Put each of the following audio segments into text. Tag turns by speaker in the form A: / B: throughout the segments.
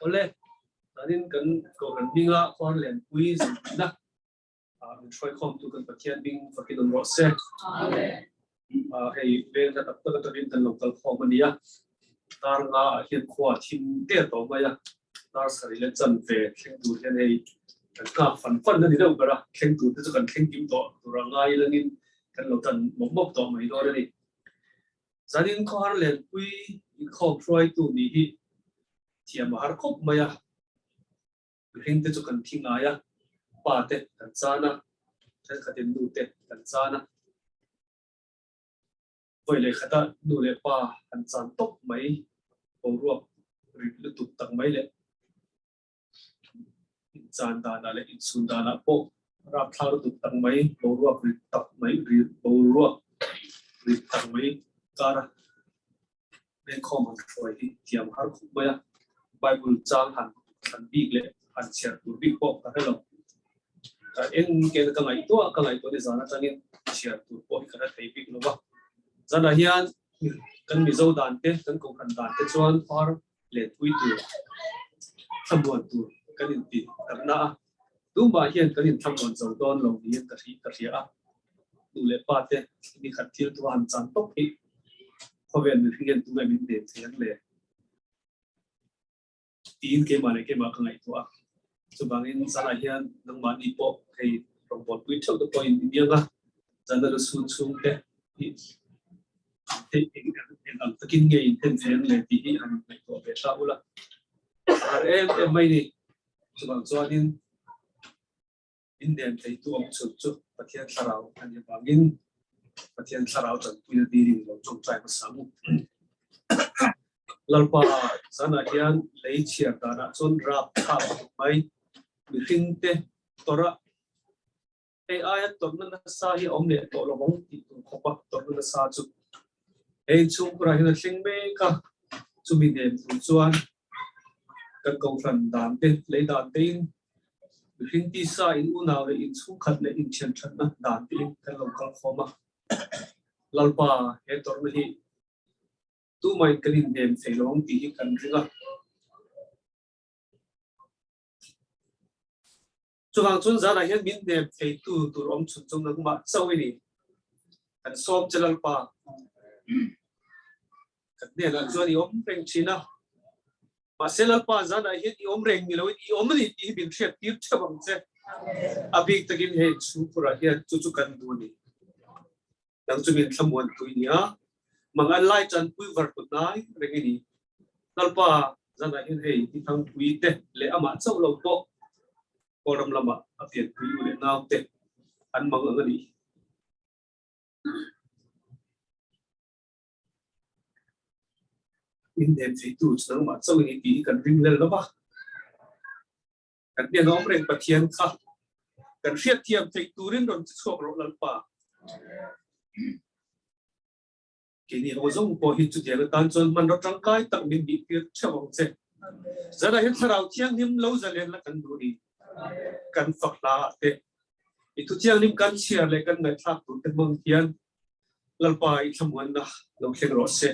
A: Awle, tanin kan kohhran hminga khuar lianpui zirtirna min hruaikhawmtu kan Pathian hming fakin awm rawh se. Hei veng hla tak tak atangin kan lo kal khawm a nia. Dar nga ah hian khua thim der tawh mai a, dar sarih leh chanve thleng tur hian hei kan nghak fan fan a ni deuh ber a, thleng tur te chu kan thleng kim tawh tur a ngai langin kan lo tan mawp mawp tawh mai dawn a ni. Zanin khawhar lenpui inkhawm hruaitu nih hi thiam a har khawp mai a, mihring te chu kan thi ngai a, pa te kan chan a, thenkhatin nu te kan chan a. Vawi leh khata nu leh pa han chan tawp mai boruak rit lutuk tak mai leh inchan danah leh inchhun danah pawh rapthlak lutuk tak mai boruak rit tak mai boruak rit tak mai kara lengkhawm han hruai hi thiam har khawp mai a, Bible chang han thlan bik leh han chhiar tur bik pawh ka hre lo. Ka eng ken ka ngaihtuah ka ngaihtuah ni zan atangin chhiar tur pawh hi ka hre thei bik lo va. Zanah hian kan Mizo dan te, kan Kohhran dan te chuan phar lenpui tur, thlamuan tur kan inti takna a. Tumah hian kan inthlamuan zo dawn lo niin ka hri ka hria a. Nu leh pa te ni khat thil tu han chan tawp hi khawvel mihring hian tunge min nem thei ang le? Tiin keimah leh keimah ka ngaihtuah a. Chuvangin zanah hian nangmahni pawh hei rawngbawlpui theuh te pawhin i niang a, zana lu chhun chhung te hi theih eng eng ang takin nge in then thei ang le tih hi han ngaihtuah ve ta ula. A har em em mai ni. Chuvang chuanin in nem theitu awm chhun chu Pathian thlarau a nih avangin Pathian thlarau tanpuina dilin lo tawngtai hmasa ang. Lalpa zanah hian lei chhiar danah chuan rap thlak a mai mihring te tawrh a hei aia tawrhna nasa hi a awm leh tawh lo ang tih tur khawpa tawrhna nasa chu hei chhungkurah hian a thleng mek a, chumi nen tur chuan kan kohhran dan te lei dan tein mihring tisa in unau leh inchhungkhat leh inthianthatna dan tein kan lo kal khawm a. Lalpa he tawrhna hi tumah kan inhnem thei lo ang tih hi kan ring a. Chuvang chuan zanah hian min hnem theitu tur awm chhun chu nangmah chauh i ni. Kan sawm che Lalpa. Kan hnenah chuan i awm reng thin a. Mahse Lalpa zanah hian i awm reng ni loin i awm a ni tih hi min hriat tir theuh ang che. A bik takin hei chhungkhurah hian chu chu kan duh a ni. Nang chu min thlamuan pui nia. Mangan lai chanpui var kut nai reng i ni. Lalpa zanah hian hei i thangpui te leh amah chauh lo pawh Kawlram lamah a pianpui u leh nau te an mang ang a ni. Innem theitu chu nangmah chauh i ni tih hi kan ring lel lo va. Kan hnen awm reng Pathian kha kan hriatthiam theih turin rawn che chhuak rawh Lalpa. Keini ho zawng pawh hi chutiang atan chuan hmanraw tangkai tak min bih tir theuh ang che. Zanah hian Thlarau Thianghlim lo zalen la kan duh a ni. Kan fak hla ah te i thu thianghlim kan chhiar leh kan ngaihthlak tur te hmang hian Lalpa i thlamuanna lo thleng rawh se.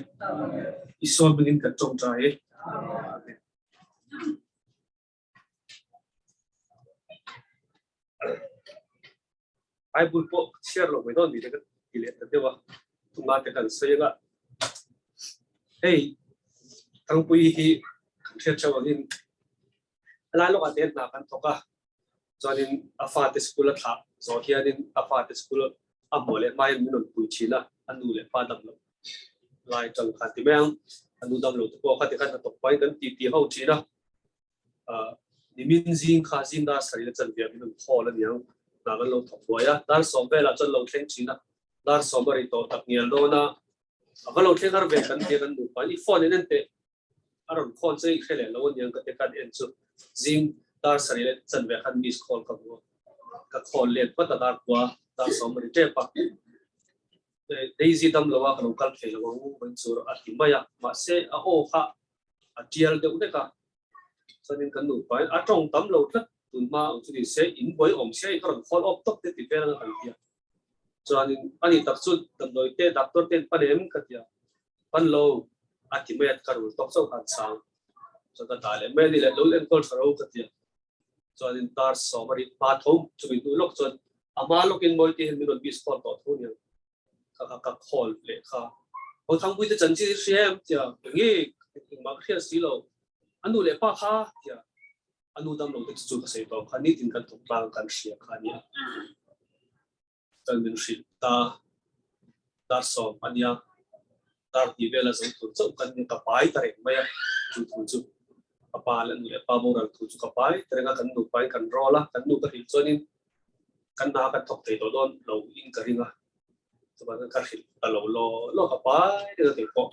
A: Isua hmingin kan tawngtai e. Amen. Bible pawh chhiar lo mai dawn ni te ka ti leh ta deuh a, tunga te kan sawi anga hei Thangpui hi kan hriat theuh angin helai lawkah te hna kan thawk a, chuanin a fate school a thlah zawh hianin a fate school a hmuh leh hmain min rawn pui thin a, a nu leh pa dam loh lai tang khan ti mai ang, a nu dam loh te pawh kha ti khan hnathawk pahin kan titi ho thin a. Nimin zing kha zing dar sarih la chan viah min rawn call a niang, hna kan lo thawk buai a, dar sawm velah chuan lo thleng thin a, dar sawm a ri tawh tak ngial dawn a, a va lo thleng har ve kan tia kan nupa in i phone in en teh a rawn call che i hre leh lo a niang ka ti khan en chu zing dar sarih leh chan ve khan miss call ka hmu a, ka call let vat a dar kua dar sawm a ri tep a. Daisy dam lo a ka lo kal thei lo ang vawiin chu a ti mai a, mahse a aw kha a tial deuh vek a, chuanin kan nupa in a tawng tam lo tlat tun hma ang chu ni se in buai awm sia i ka rawn call awp tawp te ti vel anga kan ti a, chuanin ani tak chu damdawi te doctor te an pan em ka ti a, pan lo a ti mai a ka rul tawk chauh khan chang chuan ka dah leh mai a ni leh lo enkawl tha ro ka ti a. Chuanin dar sawm a ri hma tho chumi hnu lawk chuan a hma lawkin Mawite hian min rawn miss call tawh tho aniang ka ka ka call leh kha Ho Thangpuite chanchin i hria em tia enge engmah ka hriat si lo a nu leh pa kha tia a nu dam lo te chu chu ka sawi tawh kha nitin kan thawk tlang kan hria kha ania chuan min hrilh ta dar sawm ania dar tih vel a zo tur chauh kan nia ka pai ta reng mai a chu thu chu ka pa leh nu leh pa boral thu chu ka pai ta reng a kan nupa in kan rawl a kan nu ka hrilh chuanin kan hna kan thawk thei tawh dawn lo in ka ring a chuan ka hrilh ka lo law law ka pai reng a kei pawh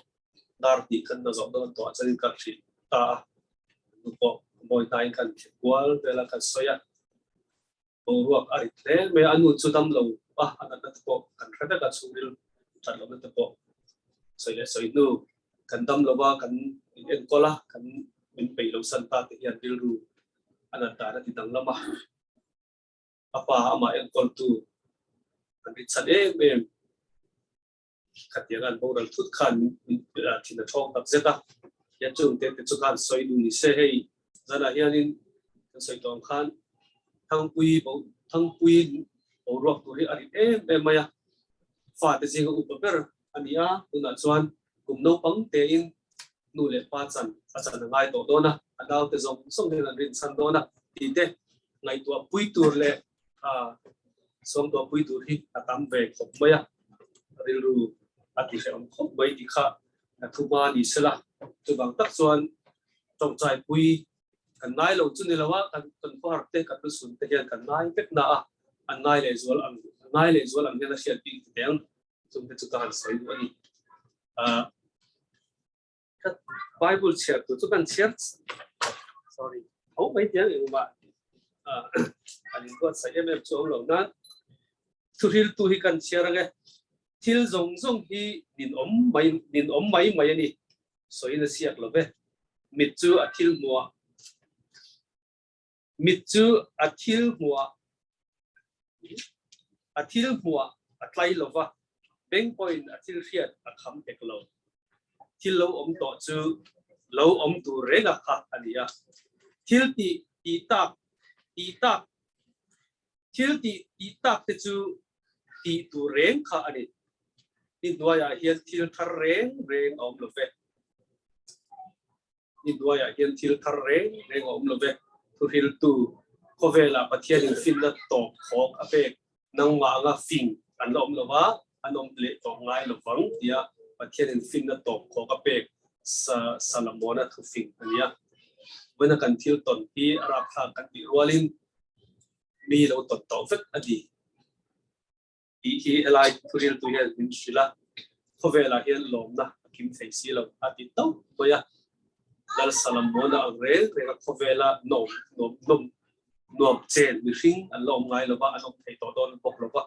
A: dar tih kan na zawh dawn tawh chuanin ka hrilh ta a nu pawh mawi hnaiin kan thil kual vel a kan sawi a. Boruak a rit hle mai a, a nu chu dam lo a, a natna te pawh kan hre vek a, chhungril that lohna te pawh sawi leh sawi hnu kan dam lo a, kan in enkawl a, kan min peih lo san ta te hian rilru a nat dan a ti danglam a, a pa amah enkawltu kan rit chhan em em. Khatiang an boral thut khan min thin a thawng tak zet a, hian chung te te chu khan sawi duh ni se hei zanah hianin kan sawi tawh ang khan Thangpui bo Thangpui boruak tur hi a rit em em mai a, fate zinga upa ber a ni a, tunah chuan kum naupang tein nu leh pa chan a chan a ngai tawh dawn a, a naute zawng zawng hian an rinchhan dawn a tih te ngaihtuah pui tur leh sawmtuah pui tur hi a tam ve khawp mai a, rilru a ti hrehawm khawp mai tih kha a thu hma ni sela, chuvang tak chuan tawngtai pui kan ngai lo chu ni lo a, kan kan khawhar te kan lusun te hian kan ngai vek na a, an ngai leh zual ang ngai leh zual ang hian a hriat bik ti teh ang. Chungte chu ka han sawi duh a ni. Ka Bible chhiar tur chu kan chhiar sorry tho mai tiang engmah an inbuatsaih em em chu awm lo nan thuhril tu hi kan chhiar ange thil zawng zawng hi nin awm mai nin awm mai mai a ni sawiin a siak lo ve mit chu a thil hmuah Mit chu a thil hmuah a thil hmuah a tlai lo va, beng pawhin a thil hriat a kham hek lo. Thil lo awm tawh chu lo awm tur reng a kha a ni a. Thil tih tih tak tih tak thil tih tih tak te chu tih tur reng kha a ni. Ni hnuaiah hian thil thar reng reng a awm lo ve. Ni hnuaiah hian thil thar reng reng a awm lo ve. Thuhriltu khawvelah Pathianin finna tawp khawk a pek nangmah anga fing an la awm lo va, an awm leh tawh ngai lo vang tia Pathianin finna tawp khawk a pek Salamona thufing a ni a. Vawiina kan thil tawn hi a rapthlak kan tih rualin mi lo tawn tawh vek a ni. Tih hi helai thuriltu hian min hrilh a, khawvelah hian lawmna a kim thei si lo a ti tauh mai a. Lal Salamona ang reng reng a khawvela nawm nawm nawm nuam chen mihring an la awm ngai lo va, an awm thei tawh dawn bawk lo va.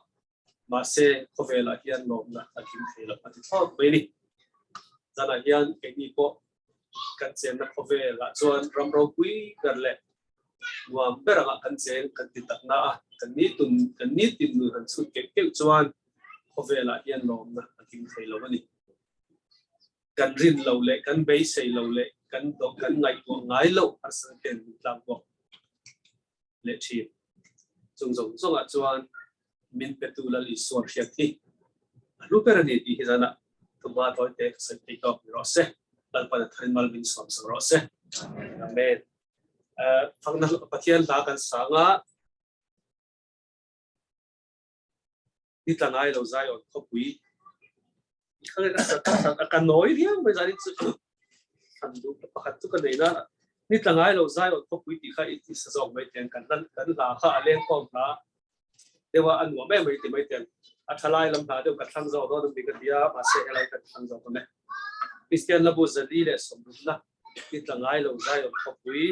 A: Mahse, khawvelah hian lawmna a kim thei lo a ti thlawt mai a ni. Zanah hian keini pawh kan chenna khawvelah chuan ram ropui ber leh nuam ber angah kan cheng kan ti tak na a, kan ni tun kan ni tin nun han chhut keuh keuh chuan khawvelah hian lawmna a kim thei lo a ni. Kan rin lo leh kan beisei lo leh kan kan ngaihtuah ngai loh harsatna ten min tlang bawk leh thin. Chung zawng zawngah chuan min petu Lal Isua hriat hi a hlu ber a ni tih hi zanah thumha tawi te ka sawi thei tawk ni rawh se. Lalpan a tharin mal min sawm sak rawh se. Amen. Fakna Pathian hla kan sang a, ni tla ngai lo zai awn khawpui. Ka nawi viau mai zan in chu thlan duh pakhat chu ka nei na ni tla ngai lo zai awn khawpui tih kha i ti sa zawk mai ten kan hla kan hla kha a leng khawm hla deuh a a nuam em mai ti mai ten a thalai lam hla deuh ka thlang zawk dawn a ni ka ti a mahse helai kan thlang zawk awm e Kristian Labu zali leh sawmrukna Ni tla ngai lo zai awm khawpui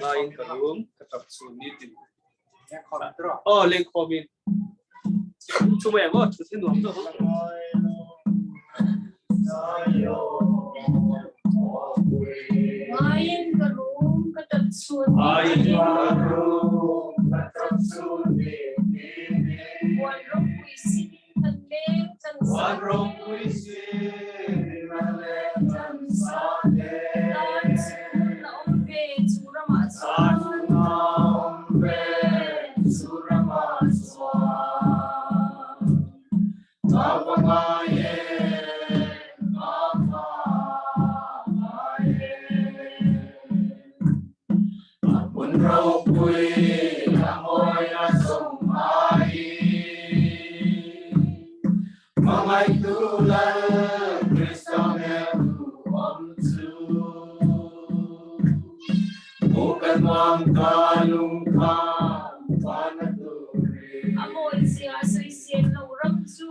A: ngaiin ka rum ka tap chhun nitin. Aw lengkhawmin. Thu mai ang aw, thu hi nuam deuh.
B: Ngaiin ka rum ka tap chun Puan ropui sin in kan leng chan sa Tan chu na awm ve chu ramah chuan A mawizia sawisel lo ram chu.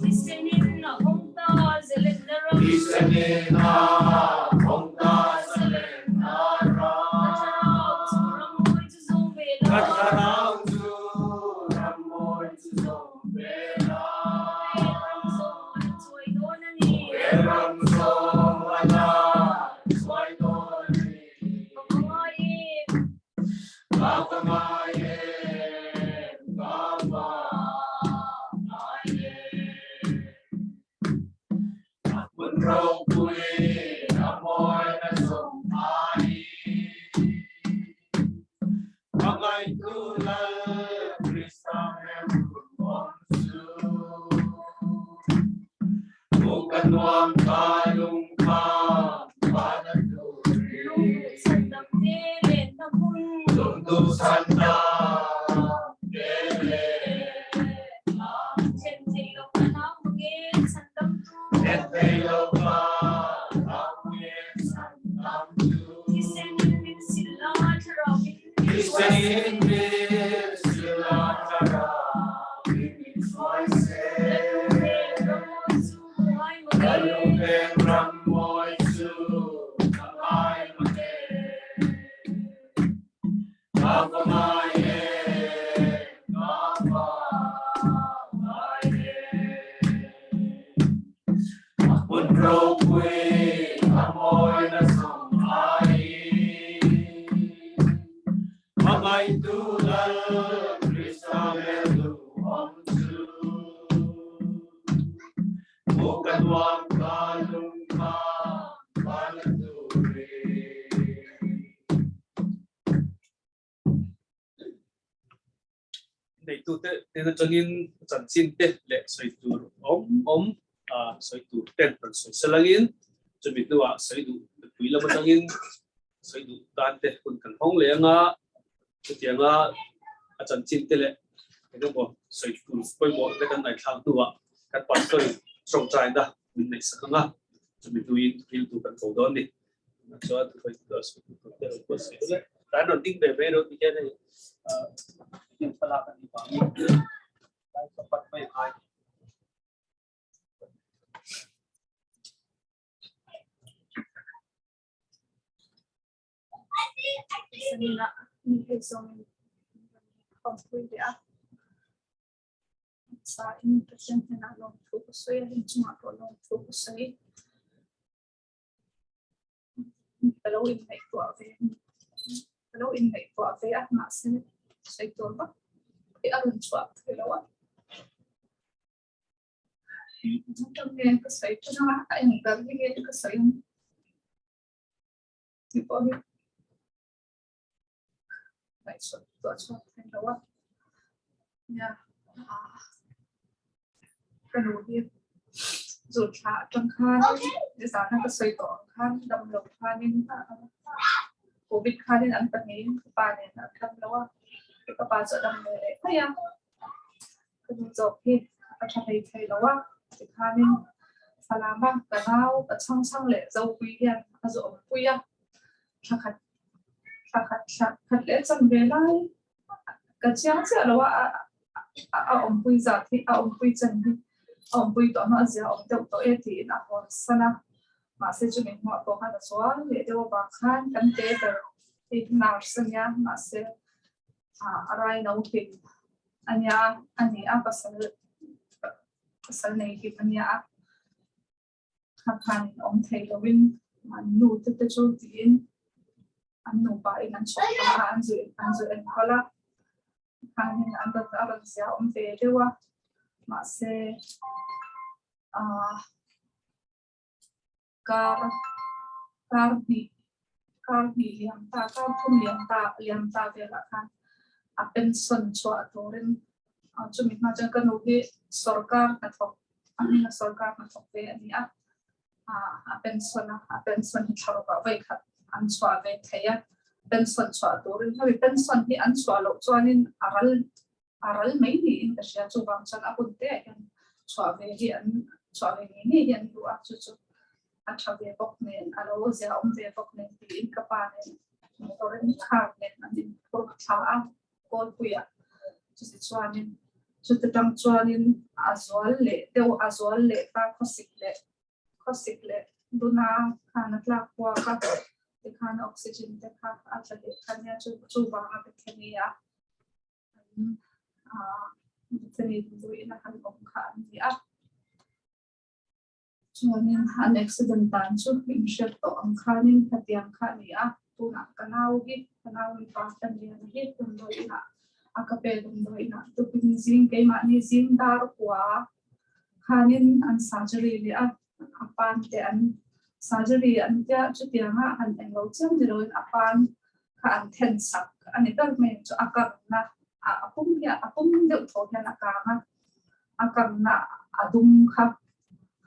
B: Thisen in a hawng ta zalenna ram. Ka thlarau chu ram mawi chu zawng ve la. Khawvel ram zawng a la chuai dawn a ni. Ka va ngai em? Lungduh chhandam te lenna hmun. Then thei lo ka nau mange chhandam tu. Thisen in min sil la thlarau in min hruai se. Lalnu ram mawi chu ka ngai mange.
A: Neitute hnen atangin chanchin te leh sawi tur awm awm sawi tur ten rawn sawi salangin chumi hnuah sawi duh mipui lam atangin sawi duh tan te hun kan hawng leh anga chutianga a chanchin te leh engemaw sawi tur pawimawh te kan ngaihthlak hnuah kan pastor in tawngtaina min neih sak anga chumi hnuin riltu kan ko dawn a ni. Chuan tan rawn ding ve mai rawh ti hian hei heng thlalak a nih vangin lai pakhat mai a ngai.
B: Sanina mi hei zawngin awmpui leh a. Sa in Pathian hnenah lawmthu ka sawi a, inchungah pawh lawmthu ka sawi. Ka lo inngaihtuah ve ka lo inngaihtuah ve a mahse sawi tur vak hi a rawn chhuah thei lo a. Engtin nge ka sawi ṭan a, a eng ber hi nge ka sawi ang tih pawh hi ngaihtuah chhuak thei lo a. Nia ka nu hi zun thla atang khan nizana ka sawi tawh ang khan dam lo khanin covid khanin an pahnihin ka pa nen an dam lo a ka pa chu a dam ve leh mai a ka nu zawk hi a tha hlei thei lo a tikhanin Falam a ka nau ka chhang chhang leh Zopui hian a zu awmpui a thla khat thla khat thla khat leh chan ve lai Ka chiang chiah lo a, a awmpui zat hi, a awmpui chan hi, a awmpui tawh hma a zia awm deuh tawh e tiin a hawn san a. Mahse chu min hmuah pawh khan a chuan leh deuh avang khan kan te ber hi nurse a nia, mahse a rai no hlim. ania ani a pasal pasal nei hlim ania a kha khan in awm thei loin an nu te te chu tiin an nupa in an chhawk a an zu an zu enkawl a khanin an rawn a rawn zia awm ve deuh a mahse ah kar kar hnih kar hnih liam ta kar thum liam ta liam ta velah khan a pension chhuah turin chumi hma chuan ka nu hi sorkar hnathawk a hminga sorkar hnathawk ve a ni a a pension a a pension hi thla rukah vawi khat an chhuah ve thei a pension chhuah turin hemi pension hi an chhuah loh chuanin a ral a ral mai niin ka hria chuvang chuan a hun te ah hian chhuah ve hi an chhuah ve ngei ngei hi an duh a chu chu a tha ve bawk nen a lo zia awm ve bawk nen tiin ka pa nen motor in car nen an in phur thla a kawlpui ah chuti chuanin chuti tang chuanin a zual leh deuh a zual leh ta khawsik leh khawsik leh duna khan a tlak kuak a tikhan oxygen te kha a tla leh kha nia chu chuvanga Bethany a Bethany duhin a han awm kha an ni a. Chuanin an accident dan chu min hriat tawh ang khanin hetiang kha a ni a, tunah ka nau hi ka nau mipa ka lian hi damdawi inah a ka pe damdawi inah tukin zing keimahni zing dar kua khanin an surgery leh a, a pan te an surgery an tia chutianga han englo chiam ni loin a pan kha an then sak a ni ber mai chu a karna a pum hi a pum deuh thaw hian a kang a, a karna a dum kha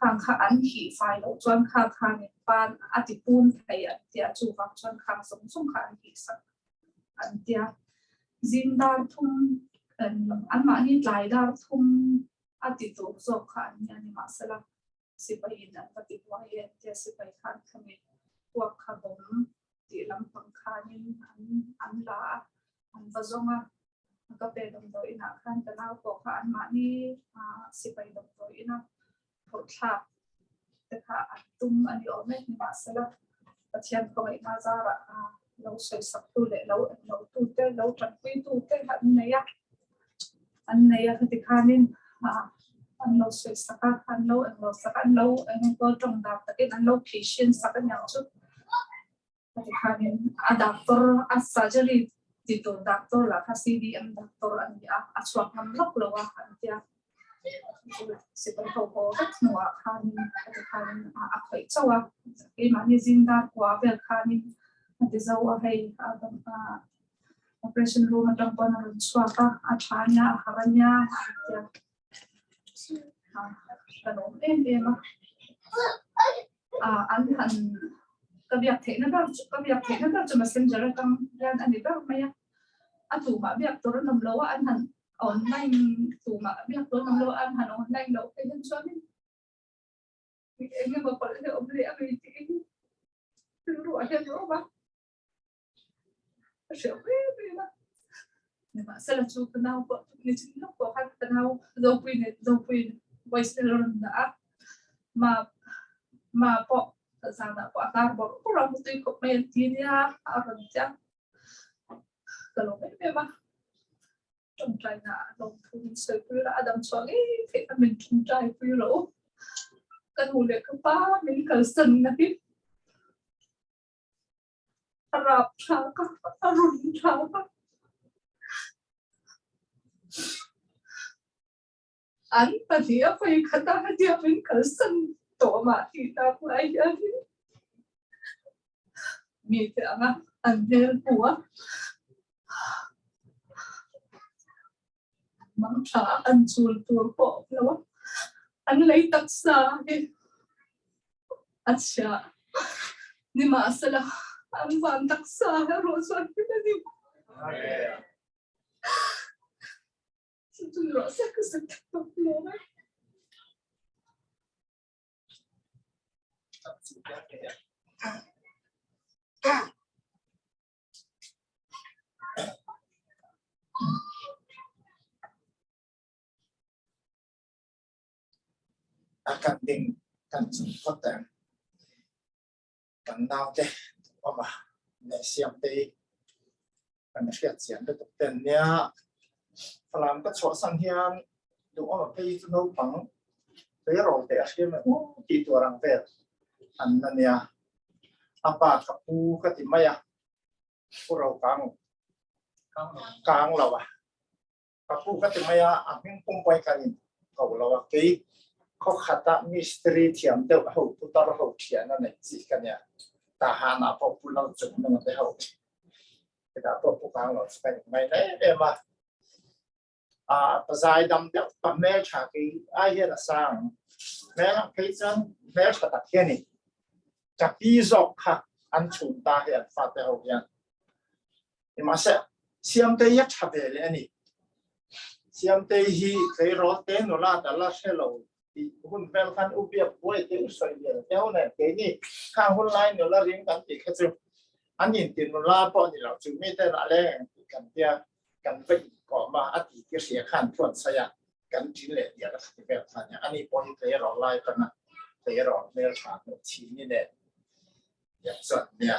B: khang kha an hih fai loh chuan kha khanin pan a ti pun thei an tia chuvang chuan khang zawng zawng kha an hih sak an tia zing dar thum anmahni tlai dar thum a ti tur zawk kha an nia nimahsela sipai in an va ti buai e tia sipai khan khami puak kha bawm tih lampang khanin an an la a an va zawng a ka pe damdawi inah khan ka nau pawh kha anmahni sipai damdawi ina phurh thlak te kha an tum a ni awm e nimahsela Pathian khawngaihna zarah lo sawisak tu leh lo englo tu te lo tanpui tu te an nei a an nei a heti khanin an lo sawisak a an lo englo sak a an lo enkawl tawng dan takin an lo phisin sak a niang chu heti khanin a doctor a surgery ti tur doctor lah kha CDM doctor a ni a a chhuak ngam lawk lo a an tia. Sipai ho haw vek hnuah khanin heti khanin a khawih chauh a, keimahni zing dar kua vel khanin a ti zo a hei operation room atang pawn a rawn chhuak a, a tha ania a harh ania a ti a, ka lawm em em a, an han ka biak theihna ber chu ka biak theihna ber chu messenger atang hian a ni ber mai a, a tumah biak tur an awm lo a an han online tumah biak tur an awm lo a an han online loh phei hian chuanin eng emaw palh hi a awm leh a mi tiin rilru ah hian a awm a a hreh em em a nimahsela chu ka nau pawh ni chin lawk pawh khan ka nau Zopui nen Zopui voice mail a rawn dah a ma ma pawh zanah pawh a hnar bawrh bawrh a mutui khawp mai an ti nia a rawn ti a ka lawm em em a tawngtaina a lawm thu min sawi pui la a dam chhuah ngei theih a min tawngtai pui rawh u ka nu leh ka pa min kalsan na hi a rap thlak a a run thlak a an pahnih a pawi khat a hetia min kalsan tawh mah tih tak lai hianin mite anga an hmel hmu a mang tha an chul tur pawh awm lo a an lei taksa hi a chhia nimahsela an van taksa erawh chuan hlim a ni.
C: A kan ding kan cung phot ang. Kan naute awma le siam te kan hriat chian lutuk ten nia. Falam ka chhuahsan hian duhawm a phei chu naupang tleirawl teh a hriam e u tih tur ang vel an la nia. A pa ka pu ka ti mai a, pu ro kang kang lo a. Ka pu ka ti mai a, a hming pumpuai kan in ko lo a, kei khaw khata mistiri thiam deuh ho putar ho thian a neih chi ka nia, Tahan ah pawh pu lo chung nung te ho hetah pawh pu kang lo chu ka in ngai em em a. A pazai dam deuh pa hmeltha kei ai hian a sang hmel ang phei chuan hmeltha tak hi a ni. Ka pi zawk kha an chhun ta hi an fate ho hian. Nimahse Siamtei hi a tha ve leh a ni. Siamtei hi tleirawl te nula ta la hre lo tih hun vel khan u biak buai te u sawi lian te ho nen keini khang hun lai nula ring kan tih kha chu an inti nula pawh a ni lo chu miten a leng ang tih kan tia kan va inkawm a, a ti ti hria khan thuan sawi a, kan ṭin leh dial a ti vel kha nia. Ani pawh hi tleirawl lai pawn a tleirawl hmelṭha hmuh chhin ni nen diak chuan nia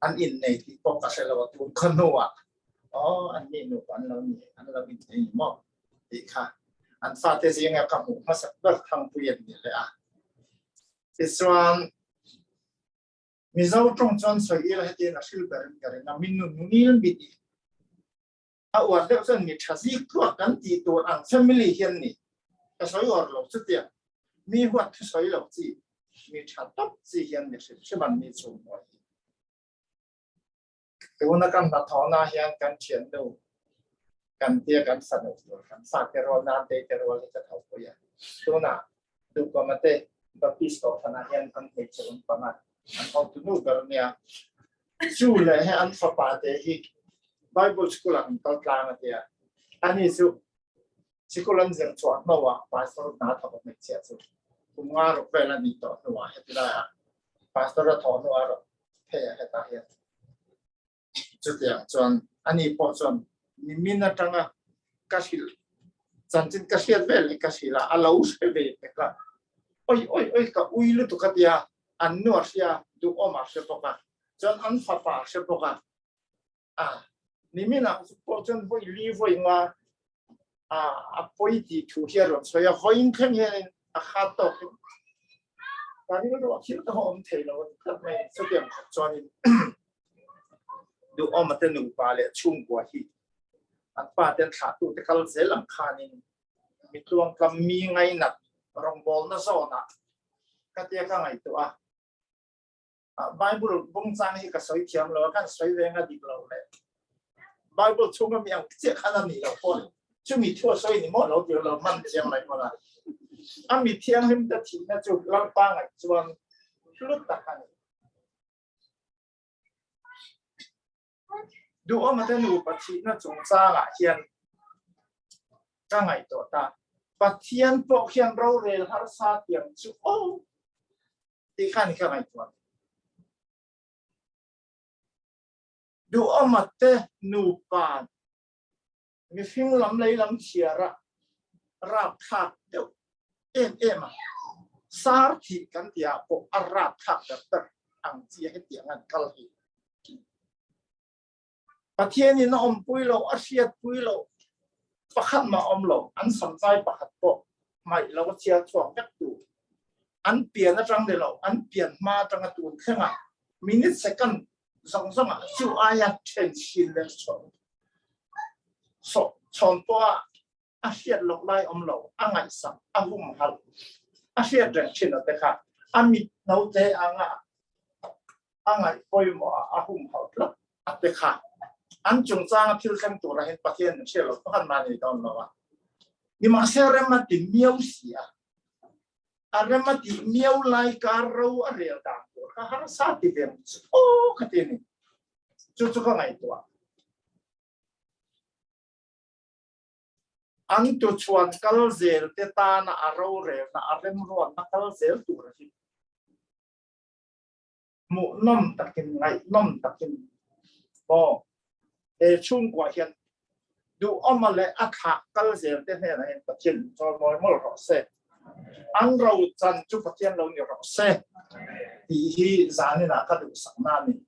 C: an innei tih pawh ka hre lo a tun khaw hnuah aw an ni nupa an lo ni an lo innei ni maw tih kha an fate zinga ka hmuh hmasak ber thangpui an ni leh a. Tichuan Mizo tawng chuan sawi ila hetiang a hril ber in ka ring a, mi nun ngil mit i a uar deuh chuan mi tha zik tluak kan tih tur ang family hian ni ka sawi uar lo chutiang mi huat thu sawi lo chi mi tha tawp chi hian mi hrim hrim an ni chung mawi hi. Tuna kan hnathawhna hian kan thiannu kan tia kan fanu tur kan fate rual nan te te rual hi ka thopui a. Tunah Duhkawma te Baptist kohhranah hian an hmeichhe awm pang a, an hotunu ber nia. Chu leh he an fapa te hi Bible school ah an kal tlang a tia. Ani chu sikul an zir chhuah hnuah pastor hna thawk a hmeichhia chu kum nga ruk vel a nih tawh hnuah heti laiah pastor a thawh hnuah rawh phei a hetah hian chutiang chuan ani pawh chuan nimin atanga ka hrilh chanchin ka hriat vel hi ka hrilh a a lo hre ve pek a oi oi oi ka ui lutuk a tia an nu a hria duhawm a hre bawk a chuan an fapa a hre bawk a a nimin ah pawh chuan vawi li vawi nga a a pawi tih thu hi a rawn sawi a vawiin thleng hianin a khat tawkin ka rilru a thil ka awm thei lo a ni tlat mai chutiang khawp chuanin duhawma te nupa leh chhungkua hi an pa ten thlahtu te kal zel ang khanin mi tluangtlam mi ngainat rawngbawlna zawnah ka tia ka ngaihtuah a Bible bung chang hi ka sawi thiam lo a kan sawi ve nga dik lo le Bible chhunga mi ang chiah khan a nih loh pawn chumi thu a sawi ni maw lo tir lo man chiang mai pawn a a mi thianghlim te thihna chu Lalpa ngaih chuan hlu tak a ni. Duhawma te nupa thihna chungchangah hian ka ngaihtuah ta Pathian pawh khian rorel harsa tiang chu aw tih khan ka ngaihtuah. Duhawma te nupa mihring lam lei lam chhiara rapthlak deuh em em a, sar thih kan tih ah pawh a rapthlak ber ber ang chi a hetiang an kal hi. Pathianin a awmpui lo, a hriatpui lo, pakhat mah awm lo, an samchai pakhat pawh hmaih lo a chhiar chhuak vek tu. An pian atang ni lo, an pian hma atanga tun thlengah minute second zawng zawngah chu aia then chin leh chhawn pawha a hriat loh lai awm lo, a ngaihsak, a humhalh, a hriat reng thin a te kha a mit naute anga a ngaih pawimawh a, a humhalh tlat a te kha an chungchanga thil thleng tura hin Pathian in hriat loh pakhat mah nei dawn lo a. Nimahse rem a ti miau si a, a rem a tih miau lai kar ro a rel dan tur kha harsa ti ve ang chu aw ka ti a ni. Chu chu ka ngaihtuah. An tuchhuan kal zel te tana a rorelna a remruatna kal zel tur hi hmuhnawm takin ngaihnawm takin maw he chhungkua hian duhawma leh a thlah kal zel te hnenah hian Pathian chawimawi mawlh rawh se. An ro chan chu Pathian lo ni rawh se tih hi zaninah ka duhsakna a ni.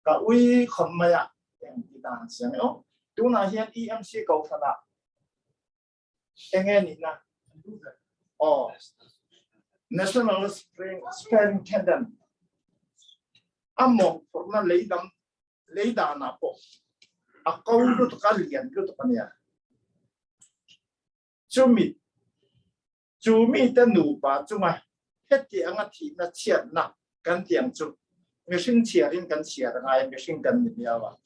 C: Ka ui khawp mai a, eng ti dan siam e aw. Tunah hian EMC Kohhranah enge nihna? Aw, National Superintendent a mawhphurhna leidang leidanah pawh a ko lutuk a lian lutuk a nia. Chumi chu mite nupa chunga heti anga thihna chhiatna kan ti ang chu mihring chhiarin kan chhiar ngai mihring kan ni miau a.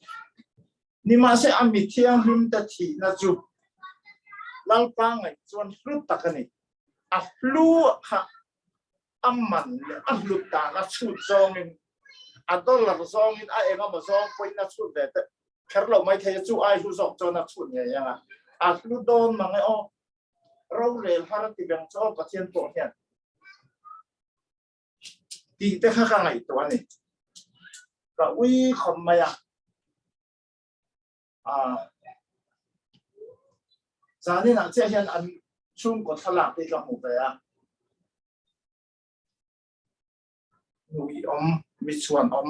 C: Nimahse a mi thianghlim te thihna chu Lalpa ngaih chuan hlu tak a ni. A hlu kha a man leh a hlut dan a chhut zawngin a dollar zawngin a eng emaw zawng pawhin a chhut ve te kher lo mai thei a, chu ai hlu zawk chuan a chhut ngei ang a, a hlu dawn mang e aw. Rorel har a ti beng chu aw Pathian pawh hian tih te kha ka ngaihtuah a ni. Ka ui khawp mai a. Zanin ah chiah hian an chhungkaw thlalak te hi ka hmu ve a. Nui awm, mi chhuan awm,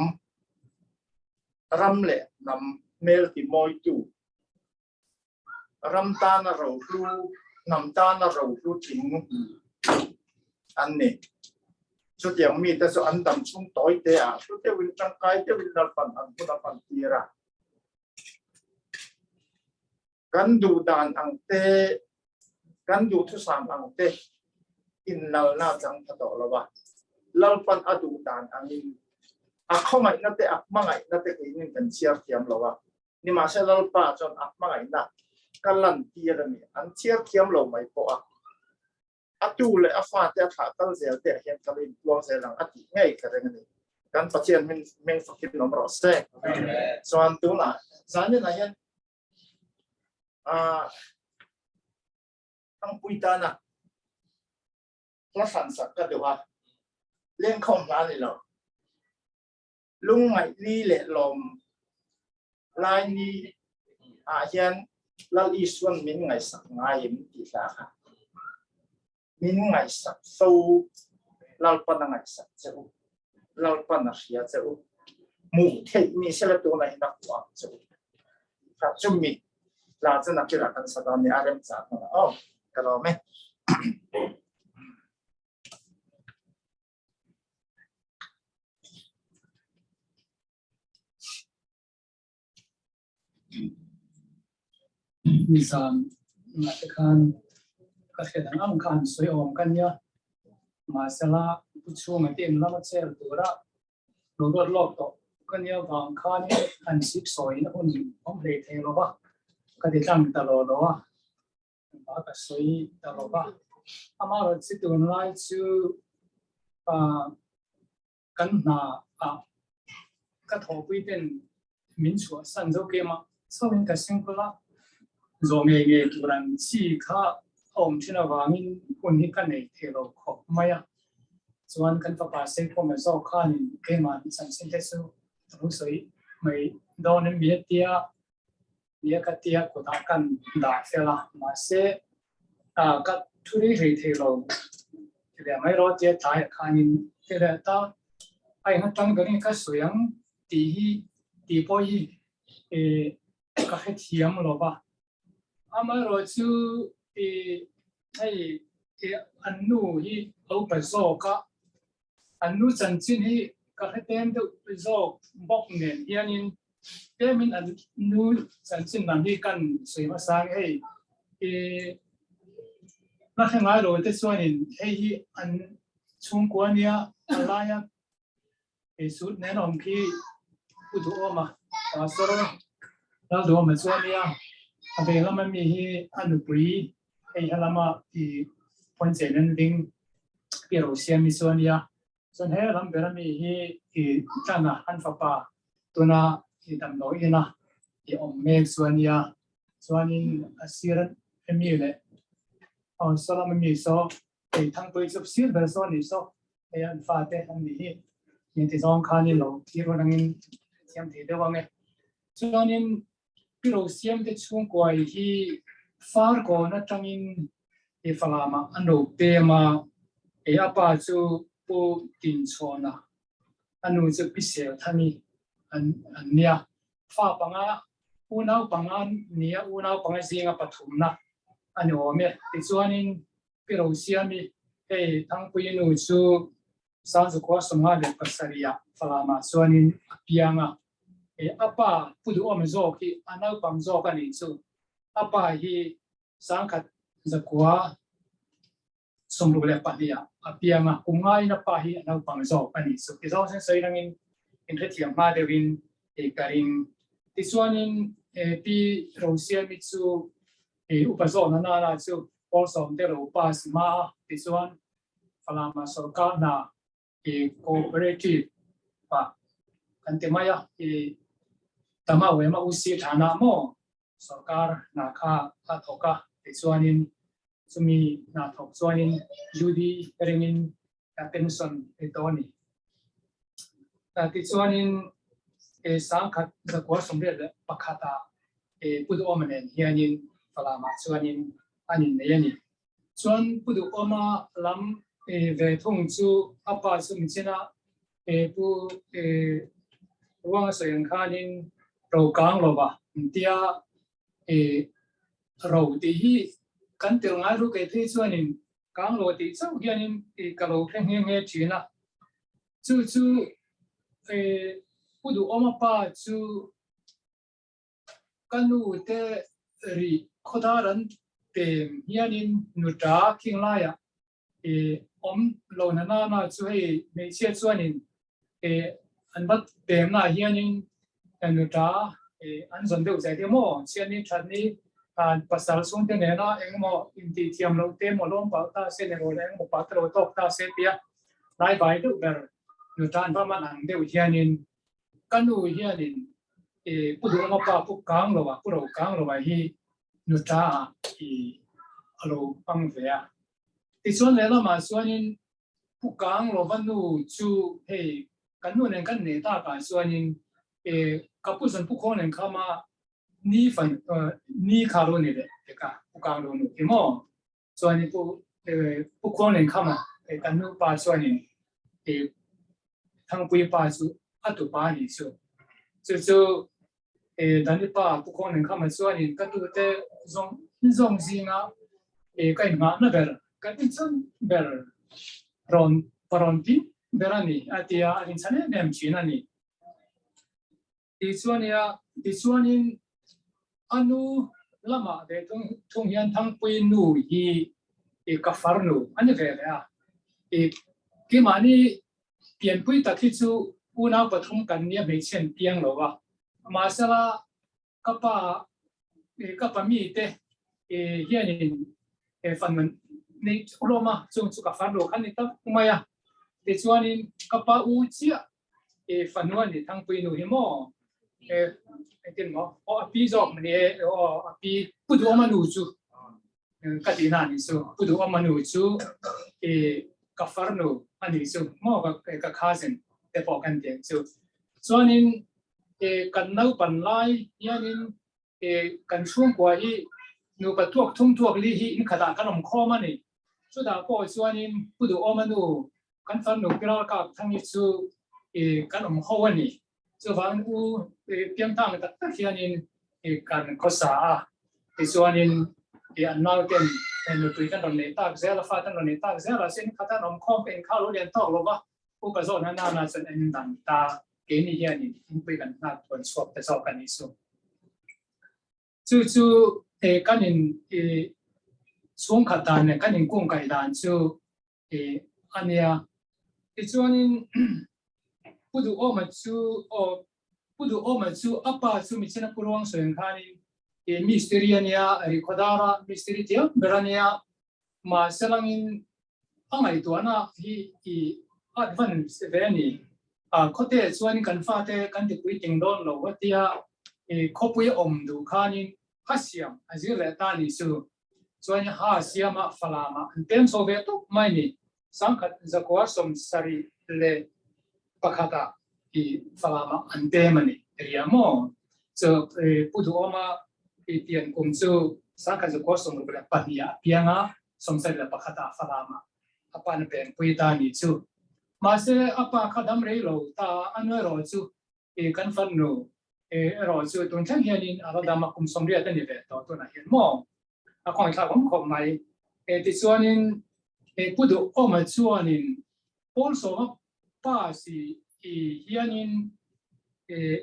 C: ram leh hnam hmel ti mawitu, ram tana rohlu, hnam tana rohlu tling an ni. Chutiang mite chu an dam chhung tawi te ah hlu deuhin tangkai deuhin lalpan an hun a hman tir a. Kan duh dan ang te, kan duhthusam ang te innalna chang tha tawh lo a. Lalpan a duh dan angin a khawngaihna te, a hmangaihna te keinin kan chhiar thiam lo a. Nimahse Lalpa chuan a hmangaihna ka lantir a ni. An chhiar thiam lo mai pawh a, a tu leh a fate a thlah kal zel te ah hian ka lo inpuang zel ang a tih ngei ka ring a ni. Kan Pathian hming fakin awm rawh se. Chuan tunah zaninah hian ah Thangpui tana hla hran sak ka duh a, lengkhawm hla ni lo. Lungngaih ni leh lawm lai ni ah hian Lal Isuan min ngaihsak ngai em tih hla kha min ngaihsak fo Lalpan a ngaihsak che u Lalpan a hria che u hmuh theih ni sela tunah hian a hmuh ang che u kha chumi hla chu nakinah kan sa dawn nia a remchang hmanah aw ka lawm e.
D: Nizan ngah te khan ka hriat ang ang kha han sawi awm ka nia. Mahsela pu chhunga te in lama chel tura lo ruat lawk tawh ka nia vang khanin han sik sawiin a hun awm hlei thei lo va, ka ti tlang ta lo lo a. Engmah ka sawi ta lo va. Amaherawhchu chu tunlai chu kan hna ah ka thawhpui ten min chhuahsan zo kem a, chauhin ka single a, zawh ngei ngei tur an chi kha a awm thin avangin hun hi ka nei thei lo khawp mai a. Chuan kan fapa Seikhawma zawk khanin keimah an chanchin te chu ka lo sawi mai dawn em mi a tia. Nia ka tia kutah kan dah fel a, mahse ka thu rei rei thei lo ti leh mai rawh tia tlaiah khanin ti leh ta a eng atang berin ka sawi ang tih hi tih pawh hi ka hrethiam lo va, amaherawh chu hei an nu hi a upa zawk a, An nu chanchin hi ka hre tem deuh zawk bawk nen hianin tlemin an nu chanchin lam hi kan sawi hmasa ang hei i la hre ngai lo te chuanin hei hi an chhungkua nia a laia ei sut nen awm khi u duhawm a pastor Lalduhawma chuan nia a vei lama mi hi a nupui hei helama i pawnchen an ding Pi Rosiami chu a nia. Chuan he ram ber ami hi i tlana an fapa tuna i damdawi ina i awm mek chu a nia. Chuanin a sir ami leh aw saw lam ami saw hei Thangpui chu sir ber saw a nih saw hei an fate an nih hi min ti zawng khanin lo thlir hun angin thiam thei deuh ang e. Chuanin Pi Rosiamte chhungkua hi Farkawn atangin i Falamah an ro pem a, e a pa chu Pu Tinchhawna, a nu chu Pi Selthani an nia. Fa panga. Unau panga nia unau panga zinga pathumna a ni awm e. Tichuanin Pi Rosiami hei Thangpui nu chu Sangzukua 57 ah Falamah chuanin a piang a. A pa Pu Duhawm zawk hi a naupang zawk a nih chu. A pa hi 1962 ah a piang a, kum ngaiin a pa hi a naupang zawk a nih chu. Tizawng sen sawi rangin inhrethiam hma deuhin ka ring. Tichuanin Pi Rosiami chu upa zawhna nana chu pawl sawm te lo pass hma a, tichuan Falama sorkar hna cooperative ah kan ti mai a, Tama Wema UC Thana maw sorkar hna kha a thawk a, tichuanin chumi hna thawk chuanin UD ringin pension ei tawh a ni. Tichuanin 1981 ah Pu Duhawma nen hianin Falamah chuanin an innei a ni. Chuan Pu Duhawma lam ve thung chu a pa chu michina Pu Ruanga sawi ang khanin ro kang lo va tia ro tih hi kan tel ngai ru kei phei chuanin kang lo tih chauh hianin ka lo hre nghe nghe thin a. Chu chu Pu Duhawma pa chu Ka nu te rih khawdar an pem hianin nuta khing laiah i awm lo na nana chu hei hmeichhia chuanin i an va pem naah hianin nuta i an zawn deuh zai te maw chhiatni thatni pasal chhungte nena engemaw intih thiam loh te maw lawm pah ta se leh rawh engemaw pah te lo tawk ta se tia lai vai deuh ber nuta an va man ang deuh hianin Ka nu hianin i Pu Duhawma pa Pu Kang Loa, Pu Ro Kang Loa hi nuta ah i a lo hmang ve a. Tichuan lehlamah chuanin Pu Kang Lova nu chu hei kan nu nen kan nei takah chuanin i ka pu zan Pu Khawng nen khama ni fan ni kha lo ni leh pek a, Pu Kang Lo nu hi maw? Chuanin Pu Pu Khuang nen khama kan nu pa chuanin i Thangpui pa chu a tupa a nih chu. Chu chu Dani pa Pu Khuang nen khama chuanin ka tute zawng zawng zinga ka inngahna ber, ka inchhan ber rawn parawn tin ber a ni a ti a, a inchhan em em thin a ni. Tichuania, tichuanin a nu lamah ve thung hian Thangpui nu hi i ka farnu a ni ve leh a. I keimahni pianpui tak hi chu unau pathum kan nia hmeichhian piang lo a. Mahsela ka pa ka pa mite hianin fan nei hlawm a, chung chu ka farnu kha ni tak mai a. Tichuanin ka pa u chiah I fanu a ni Thangpui nu hi maw? Engtin maw? Aw a pi zawk mani e, aw a pi Pu Duhawma nu chu ka tih na a nih chu. Pu Duhawma nu chu i ka farnu a nih chu maw ka cousin te pawh kan ti ang chu. Chuanin kan naupan lai hianin kan chhungkua hi nupa tuak thum tuak li hi in khatah kan awm khawm a ni. Chutah pawh chuanin Pu Duhawma nu kan farnu Pi Ralkap Thangi chu kan awm ho a ni. Chuvangin u Piangtang tak tak hianin kan khawsa a, tichuanin an nauten nupui kan rawn nei tak zel a, fa kan rawn nei tak zel a, sin khat an awm khawm ka inkhau lo lian tawk lo va, upa zawhna nana chuan an indan ta. Keini hianin thingpui kan nghak thuan chhuak ta zawk a nih chu. Chu chu kan in chhungkhat dan leh kan inkungkaih dan chu a nia. Tichuanin Pu Duhawma chu aw Pu Duhawma chu a pa chu Michina Pu Ruang sawi ang khanin mistiri a nia, Rikhawdara mistiri tiang ber a nia. Mahse langin a ngaihtuahna hi i advance ve a ni. Khawte chuanin kan fate kan tipui ting dawn lo a tia khawpui a awm duh khanin ha siam a zir leh ta ni chu. Chuanin ha siama Falamah an peng chho ve tawp mai ni. 1971 ah i Falamah an pem a ni. Ria maw? Chu Pu Duhawma i pian kum chu 1962 ah a piang a, 71 ah Falamah a pa na pengpui ta ni chu. Mahse a pa kha dam rei lo ta a, a nuai rawh chu i kan farnu. Erawh chu tun thleng hianin a la dam a, kum 80 a ni ve tawh tunah hian maw? A khawngaihthlak awm khawp mai. Tichuanin Pu Duhawma chuanin Paul Sawma pa si hianin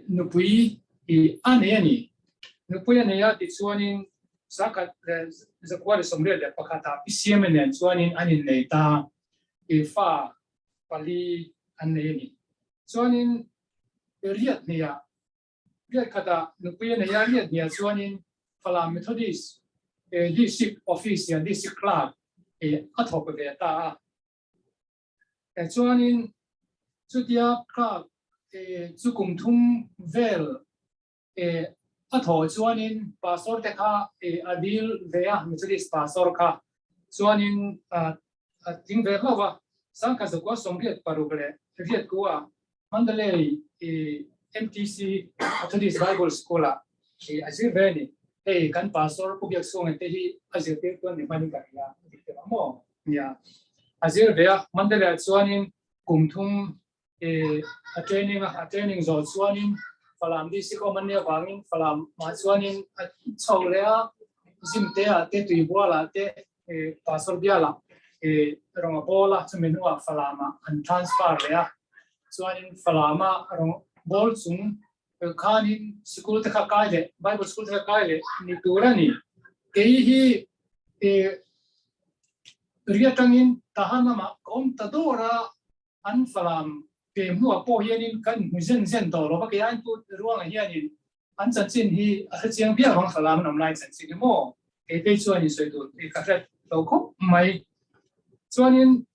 D: nupui a nei a ni. Nupui a nei a, tichuanin zakhat leh zakua leh 81 ah Pi Siama nen chuanin an innei ta, fa pali an nei a ni. Chuanin riat hniah, riat khatah nupui a nei a, riat hniah chuanin Falam Methodist District Office hian District Clerk a thawk ve ta a. Chuanin chutia clerk chu kum thum vel a thawh chuanin pastor te kha a dil ve a, Methodist pastor kha chuanin a tling ve hlauh a, 1986 leh riat ku a Mandalay MTC Methodist Bible School ah a zir ve a ni. Hei kan pastor Pu Biakchhunga te hi a zirtir tu a ni hmanin ka hria a dik teh ang maw? Nia, a zir ve a, Mandalay ah chuanin kum thum a training a, a training zawh chuanin Falam DC ka awm an nih avangin Falam ah chuanin a chho leh a, Zimte ah te Tuibual ah te Pastor bial ah rawng a bawl a, chumi hnuah Falam ah an transfer leh a, chuanin Falam ah rawng bawl chung khanin sikul te kha kai leh Bible school te kha kai leh ni tur a ni. Kei hi ri atangin Tahan lamah ka awm ta dawr a, An falam pem hnuah pawh hianin kan hmu zen zen tawh lo va, kei aiin Pu Ruanga hianin an chanchin hi a hre chiang viau ang, falam an awm lai chanchin hi maw? Kei phei chuan insawi tur hi ka hre lo khawp mai. Chuanin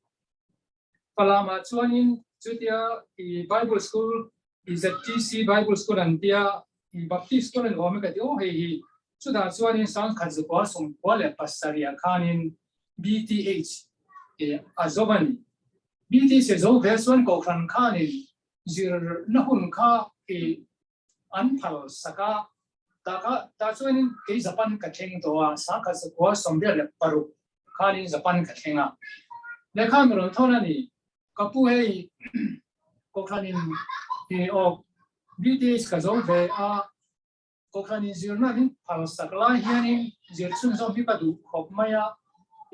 D: falamah chuanin chutia i Bible School, i ZTC Bible School an tia, i Baptist School an awm e ka ti aw hei hi, chutah chuanin 1997 khanin BTH a zo a ni. BTC zo ve chuan Kohhran khanin zirna hun kha i an phal sak a, taka tah chuanin kei Japan ka thleng tawh a, 1986 khanin Japan ka thleng a. Lehkha mi rawn thawn a ni, ka pu hei Kohhranin i aw BTH ka zo ve a, Kohhran inzirna min phal sak lai hianin zir chhunzawm hi ka duh khawp mai a,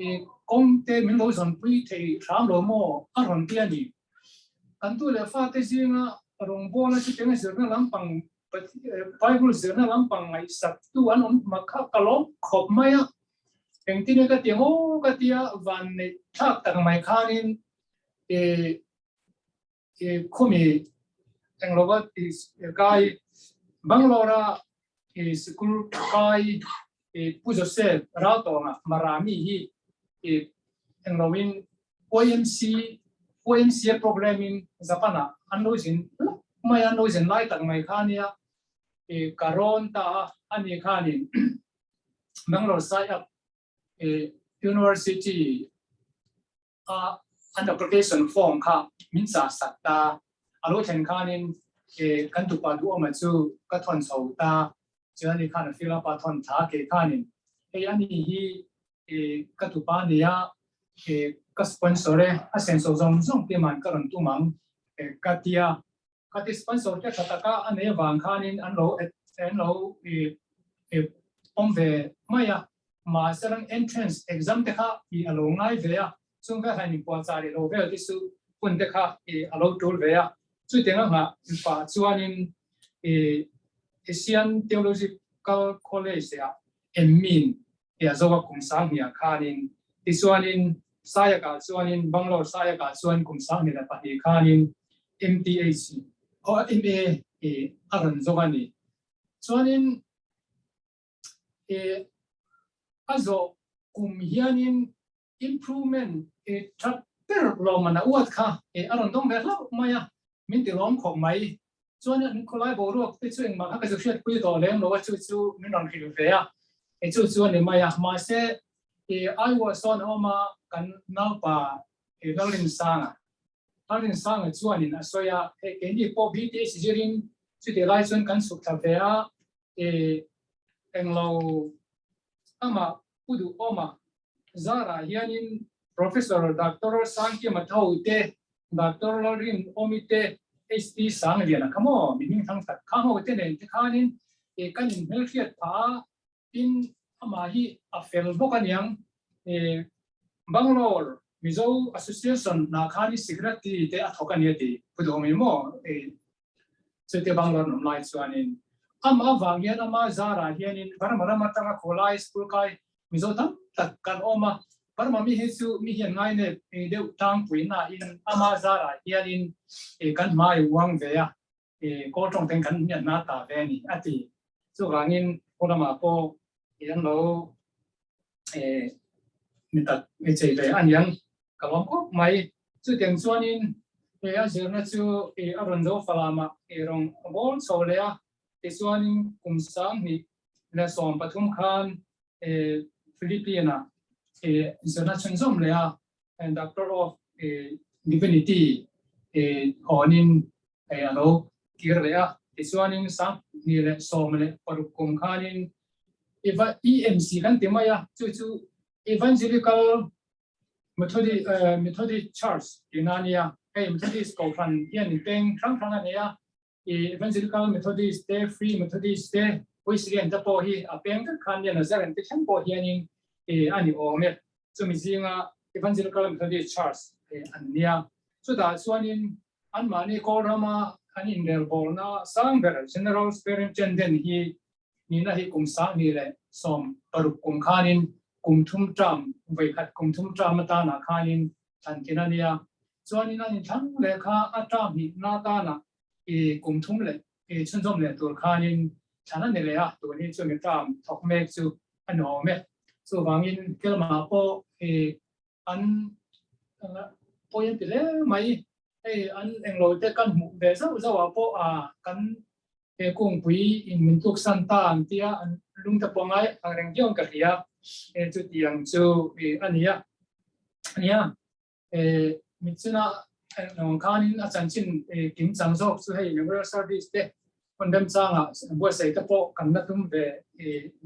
D: i kawng te min lo zawnpui thei hram lo maw a rawn ti a ni. Kan tu leh fate zinga rawngbawla chutianga zirna lampang Bible zirna lampang ngaihsak tu an awm mak kha ka lawm khawp mai a, engtin nge ka ti ang aw ka tia van neih thlak tak mai khanin i i khumi englova kai Bangalore a i sikul kai i Pu Joseph Raltawnga Marami hi i engloin YMC YMCA program in Japan ah an lo zin mai an lo zin lai tak mai kha nia i ka rawn ta a ani khanin Bangalore sai up i University a an application form kha min chah sak ta, a lo thlen khanin kan tupa duhawma chu ka thawn chho ta, chuan ani khan a fill up a thawn thla kei khanin hei ani hi ka tupa nia ka sponsor e, a senso zawng zawng te man ka rawn tum ang ka tia, ka ti sponsor te tha taka a nei avang khanin an lo an lo awm ve mai a, mahse rang entrance exam te kha i a lo ngai ve a, chung vel han inpuahchah leh lo vel te chu hun te kha i a lo tul ve a, chutiang a nghah pah chuanin i Asian Theological College ah emmin i a zo a kum 2000 khanin tichuanin Sayakah chuanin Bangalore Sayakah chuan kum 2002 khanin MTH aw MA i a rawn zo a ni. Chuanin i a zawh kum hianin improvement i that ber lawmman a uat kha i a rawn dawng ve hlauh mai a, min ti lawm khawp mai. Chuan an khawlai boruak te chu engmah kha ka zu hriatpui tawh lem lo a, chu chu min rawn hrilh ve a, i chu chu a ni mai a. Mahse i Iowa sawn a awm a, kan naupa i Lalrinsanga, Lalrinsanga chuanin a sawi a, hei keini pawh BTH zirin chutih lai chuan kan chhuk thla ve a, i englo amah Pu Duhawma zarah hianin Professor Doctor Sangkima Tho te, Doctor Lalrinawmi te, HT Sangliana kha maw mi hming thang tak kha ho te nen te khanin e kan in hmelhriat pha tin amah hi a fel bawk aniang e Bangalore Mizo Association nah khan i secretary te a thawk ania ti pu duh awm maw e chutia Bangalore an awm lai chuanin amah avang hian ama zarah hianin Burma ram atanga khawlai school kai Mizo tam tak kan awm a, Burma mi hi chu mi hian ngainep deuh tlangpui nain ama zarah hianin kan hmai uang ve a, kawl tawng ten kan hmiat na ta ve a ni a ti. Chuvangin khaw lamah pawh an lo mi tak mi chei ve a niang ka lawm khawp mai. Chutiang chuanin a zirna chu a rawn zo falamah rawng a bawl chho leh a, tichuanin kum 2013 khan Philippine-ah zirna chhunzawm leh a, Doctor of Divinity hawnin a lo kir leh a. Tichuanin 2016 kum khanin EMC kan ti mai a, chu chu Evangelical Methodist Church tihna a nia. Hei Methodist Kohhran hian peng hrang hrang a nei a, Evangelical Methodist te, Free Methodist te, Wesleyan te pawh hi a peng vek khan nia Nazarene te thleng pawh hianin a ni awm e. Chumi zinga Evangelical Methodist Church an nia. Chutah chuanin anmahni Kawlrama an inrelbawlna sang ber General Superintendent hi nihna hi kum 2016 kum khanin kum thum term, vawikhat kum thum term atanah khanin thlan kin a nia. Chuanin an inthlang leh kha a term hnihna atanah i kum thum leh i chhunzawm leh tur khanin thlan a ni leh a, tun hi chumi term thawk mek chu a ni awm e. Chuvangin Kelmah pawh i an pawi an ti hle mai. Hei an englo te kan hmuh ve zauh zauh ah pawh a kan he kungpui in min tluk san ta an tia an lung te pawh ngai ang reng viau in ka hria e chutiang chu a ni a nia e mitchina nong khanin a chanchin kim chang zawk chu hei memorial service te hun remchanga buatsaih te pawh kan la tum ve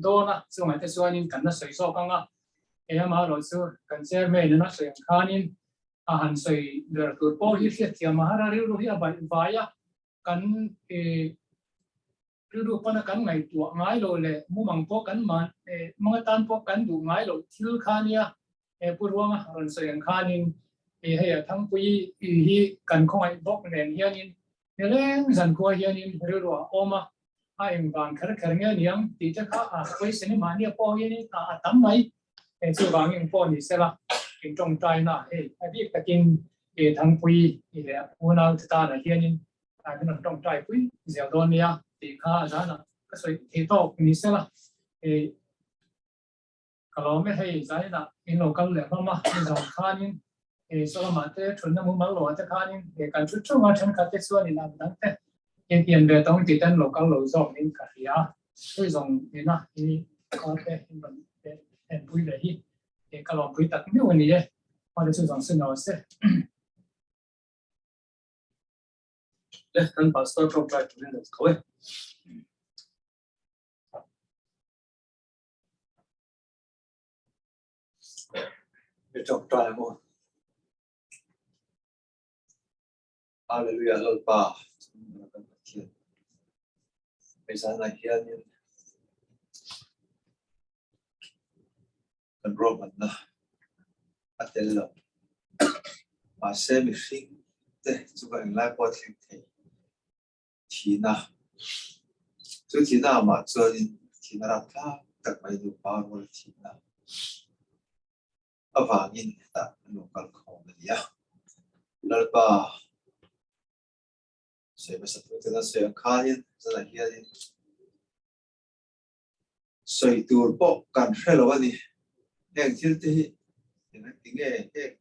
D: dawn a chungah te chuanin kan la sawi zawk ang a he amaherawh chu kan chairman in a sawi ang khanin a han sawi ber tur pawh hi hriatthiam a har a, rilru hi a baih vai a, kan rilru pana kan ngaihtuah ngai lo leh mumang pawh kan man manga tan pawh kan duh ngai loh thil kha nia Pu Ruanga rawn sawi ang khanin hei a Thangpui hi kan khawngaih bawk nen hianin nileng zankhua hianin rilru a awm a, a engvang kher kher nge niang tih te kha a question hi mahnia pawh hianin a tam mai. Hei chuvangin pawh ni sela in tawngtaina hei a bik takin Thangpui leh a unau te tanah hianin min rawn tawngtai pui zel dawn nia tih kha a zanah ka sawi thei tawk ni sela hei Ka lawm e, hei zainah in lo kal leh hlawm a, nizan khanin hei Solomon te thutna mumal lo ah te khanin hei kan thut theuh a, thenkhat te chuanin an dang te hei pian ve tawng tih ten lo kal lo zawk in ka hria a, hei zawng nena hi kal te in rawn enpui leh hi hei ka lawmpui tak miau a ni e, awle chu zawng sin lo se.
A: Le kan pastor tawngtai turin lo tho e. I tawngtai ang u. Hallelujah Lalpa kan Pathian. Hei zanah hianin kan ruahmanna a tel lo. Mahse mihring te chu ka englai pawh a thleng thei. Thihna, Chu thihna amah chuanin thihna rapthlak tak mai nupa rual thihna avangin hetah an lo kal khawm a ni a. Lalpa sawi hmasa tute an sawi ang khanin zanah hianin sawi tur pawh kan hre lo a ni. Heng thil te hi engati nge heng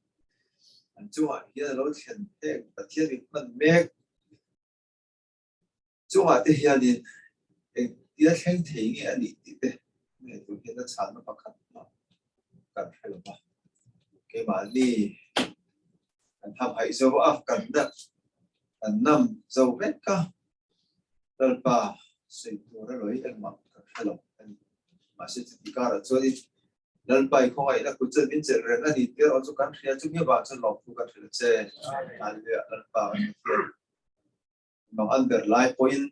A: an chungah hian a lo thlen heng Pathian min hman mek chungah te hianin engtia thleng thei nge a nih tih te ngaihtuah hian a chhanna pakhat mah kan hre lo va. Keimahni kan hamhaih zo a, kan kan nam zo vek a. Lalpa sawi tur a lawi engmah kan hre lo a ni. Mahse chuti karah chuanin Lalpa i khawngaihna kut chuan min chelh reng a ni tih erawh chu kan hria chu mi avang chuan lawmthu kan hrilh a che. Hallelujah Lalpa kan Pathian.
E: Mang an ber lai pawhin,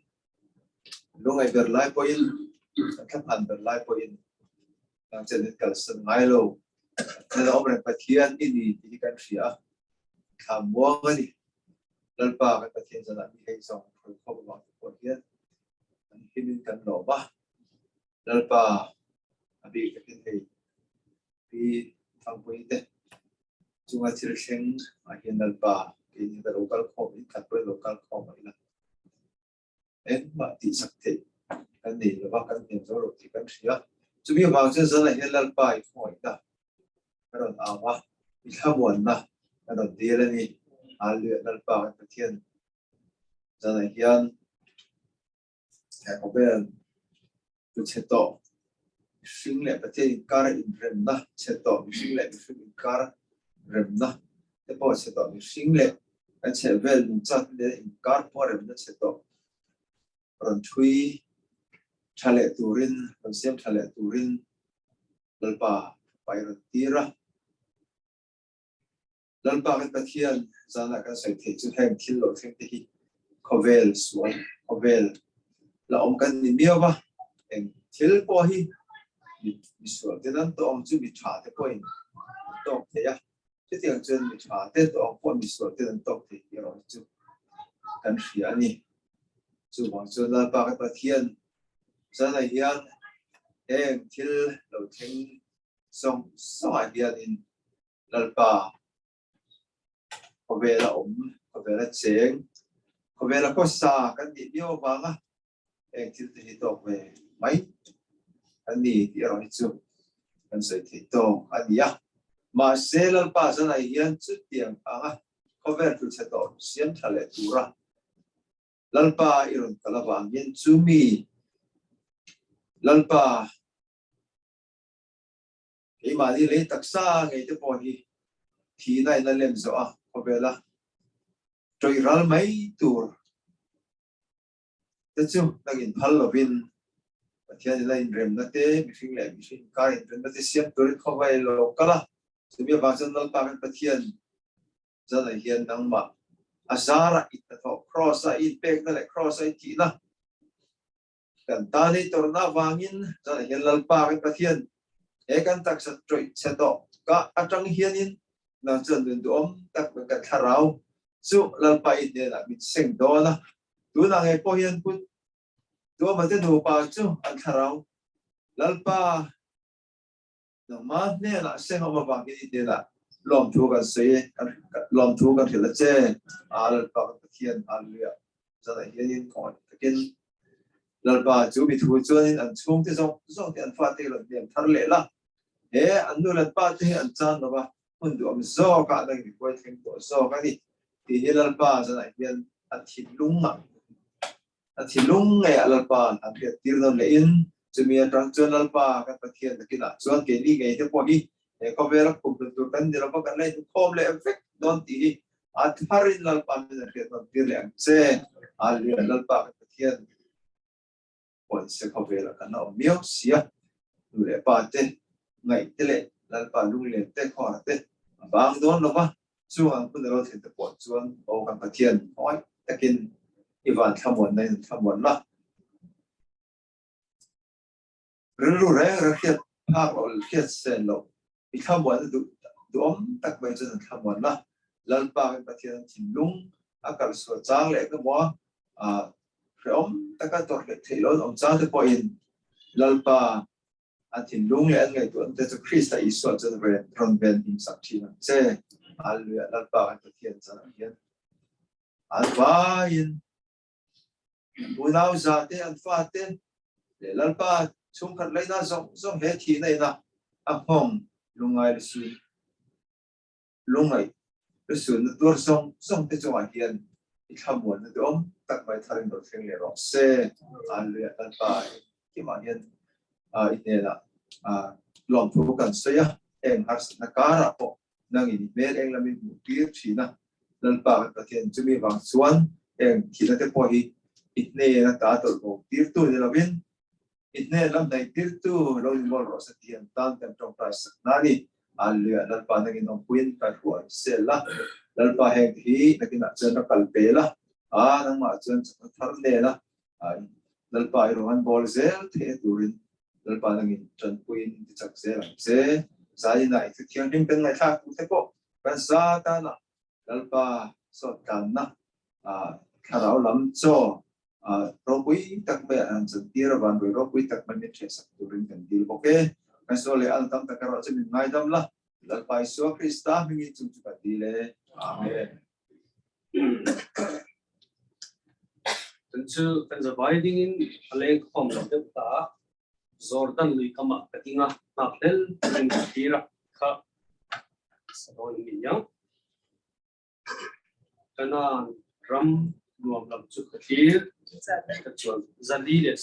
E: lungai ber lai pawhin, kan thlaphan ber lai pawhin nang chen in kalsan ngai lo. Nana awm reng Pathian i ni tih hi kan hria a, thla muang a ni. Lalpa kan Pathian zanah mi hei zawng hruai khawm avang te pawh hian kan hlim in kan lawm a. Lalpa a bik takin hei Pi Thangpuii te chunga thil thleng ah hian Lalpa keini ka lo kal khawm in khat pawhin lo kal khawm a ila. Engmah tihchak theih kan nei lo va, kan hnem zo lo tih kan hria. Chumi avang chuan zanah hian Lalpa i khawngaihna ka rawn au a, i thlamuanna ka rawn dil a ni. Hallelujah Lalpa kan Pathian zanah hian he khawvel tu chhe tawh mihring leh Pathian inkar inremna chhe tawh mihring leh mihring inkar remna te pawh chhe tawh mihring leh kan chhehvel nungchak te nen inkar pawh remna chhe tawh rawn thui tha leh turin rawn siam tha leh turin Lalpa pai rawn tir a. Lalpa kan Pathian zanah kan sawi theih chu heng thil lo thleng te hi khawvel sual, khawvel la awm kan ni miau va, eng thil pawh hi mi sual te nan tawng chu mi tha te pawhin an tawk thei a, chutiang chuan mi tha te tawng pawh mi sual te nan tawk thei tih erawh hi chu kan hria a ni. Chuvang chuan Lalpa kan Pathian zanah hian heng thil lo thleng zawng zawngah hianin Lalpa, khawvela awm, khawvela cheng, khawvela khawsa kan nih viau avanga heng thil te hi tawk ve mai kan ni tih erawh hi chu kan sawi theih tawk a ni a. Mahse, Lalpa zanah hian chutiang anga khawvel tluchhe tawh siam tha leh tura Lalpa i rawn kal avangin chumi Lalpa Keimahni lei taksa ngei te pawh hi thihna in a lem zawh a, khawvela tawih ral mai tur te chu nangin phal lovin Pathian in a inremna te, mihring leh mihring inkar inremna te siam turin khawvai lo kal a, chumi avang chuan Lalpa kan Pathian zanah hian nangmah a zarah i hnathawh Kraws-a i inpekna leh Kraws-a i thihna Kan tan ei tawrhna avangin zanah hian Lalpa kan Pathian he kan taksa tawih chhe tawh ka atang hianin nang chuan nun duhawm tak mai kan thlarau chu Lalpa i hnenah min seng dawn a. Tunah ngei pawh hian Pu Tuama te nupa chu an thlarau Lalpa Nangmah hnenah seng awm avangin i hnenah lawmthu kan sawi e, lawmthu kan hrilh a che. Lalpa kan Pathian, Hallelujah. Zanah hianin khawngaih takin Lalpa chu mi thu chuanin an chhungte zawng zawng te an fate rawn hnem thar leh la. He an nu leh an pa te hi an chan lova hmun duhawm zawkah nang in huai thleng tawh zawk a ni tih hi Lalpa zanah hian a thinlung ah A thinlung ngeiah Lalpa an hriat tir nawn leh in, chumi atang chuan Lalpa kan Pathian nakinah chuan keini ngei te pawh hi he khawvela khum hlun tur kan ni lova kan la inkhawm leh vek dawn tih hi a tharin Lalpa min an hriat nawn tir leh ang che. Hallelujah Lalpa kan Pathian pawh se khawvelah kan la awm miau sia, nu leh pa te ngaih te leh Lalpa lunglen te khawhar te a bang dawn lova, Chung ang hun ro thlen te pawh chuan aw kan Pathian khawngaih takin i van thlamuanna in thlamuan la. Rilru reng reng hriat phak loh leh hriat sen loh i thlamuanna duh duhawm tak mai chuan an thlamuan la. Lalpa kan Pathian an thinlung a kal sual chang leh emaw a hrehawm taka tawrh leh theih loh an awm chang te pawhin Lalpa An thinlung leh an ngaihtuahna te chu Krista Isua chuan rawn ven him sak thin ang che. Hallelujah, Lalpa kan Pathian chanah hian an vaiin an unau za te, an fa te leh Lalpa chhungkhat laina zawng zawng he thihna ina a nghawng lungngai lusun lungngaih lusunna tuar zawng zawng te chungah hian i thlamuanna duhawm tak mai tharin rawn thleng leh rawh se. Hallelujah, Lalpa engkimah hian i hnenah lawmthu kan sawi a, heng harsatna karah pawh nangin i hmel eng lamin hmuh tir thin a, Lalpa kan Pathian chumi vang chuan heng thihna te pawh hi i hnena ta tawlh bo tirtu ni lovin I hnen lam hnaih tirtu lo ni mawl rawh se tih an tan kan tawngtai sak na a ni. Hallelujah Lalpa nangin awmpuiin ka hruai sel la, Lalpa heng te hi nakinah chuan ka kal pel a. A nangmah chuan chakna thar nen a Lalpa i rawn bawl zel theih turin Lalpa nangin tanpuiin ti chak zel ang che. Zainah i thu thianghlim kan ngaihthlak tur te pawh kan za tana Lalpa sawt tlanna thlarau lam chaw ropui tak mai an chantir a vanruai ropui tak mai min ṭhehsak turin kan dil bawk e. Kan sual leh al tam tak erawh chu min ngaidam la, Lalpa Isua Krista hmingin chung chu kan dil e. Amen.
A: Tun chu kan zavai dingin a leng khawm lo deuh ta a, Jordan lui kamah ka ding a, nghak hlel takin ka thlir a, kha sa dawn in niang. Kanaan ram nuam lam chu ka thlir, ka chuan 475.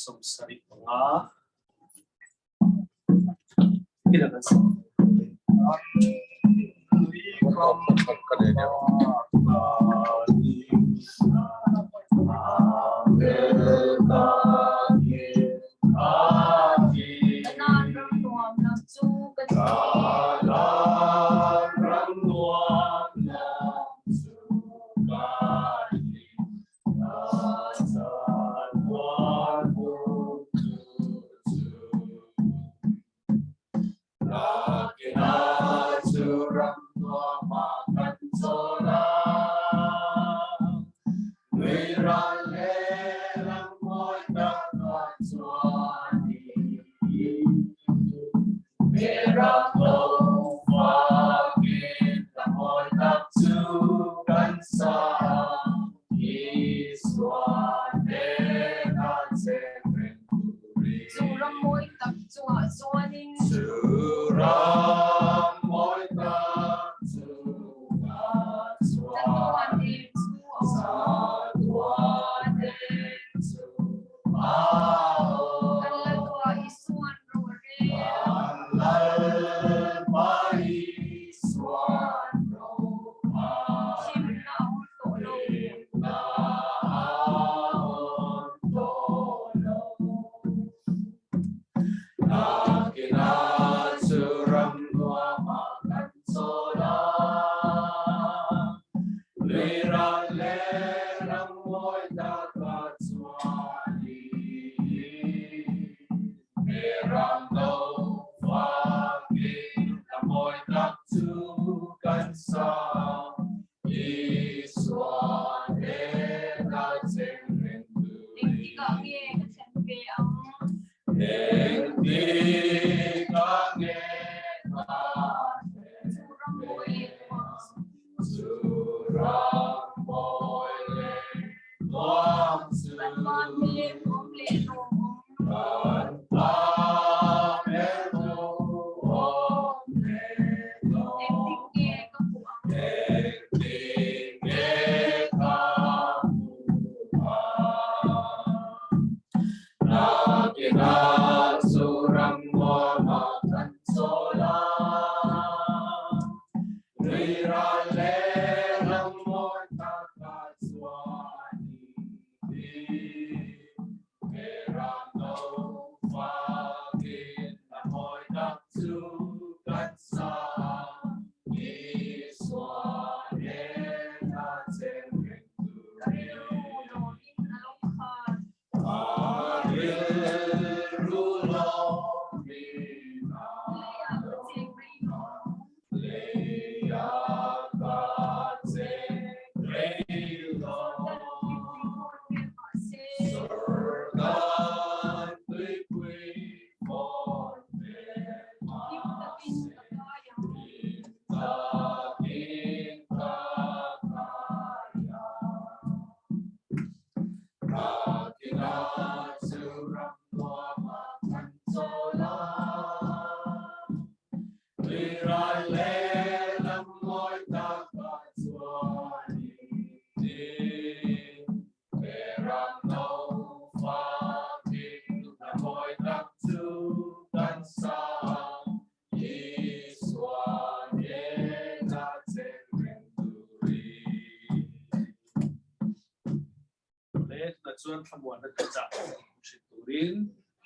A: Chuan thlamuanna thuchah hrilh turin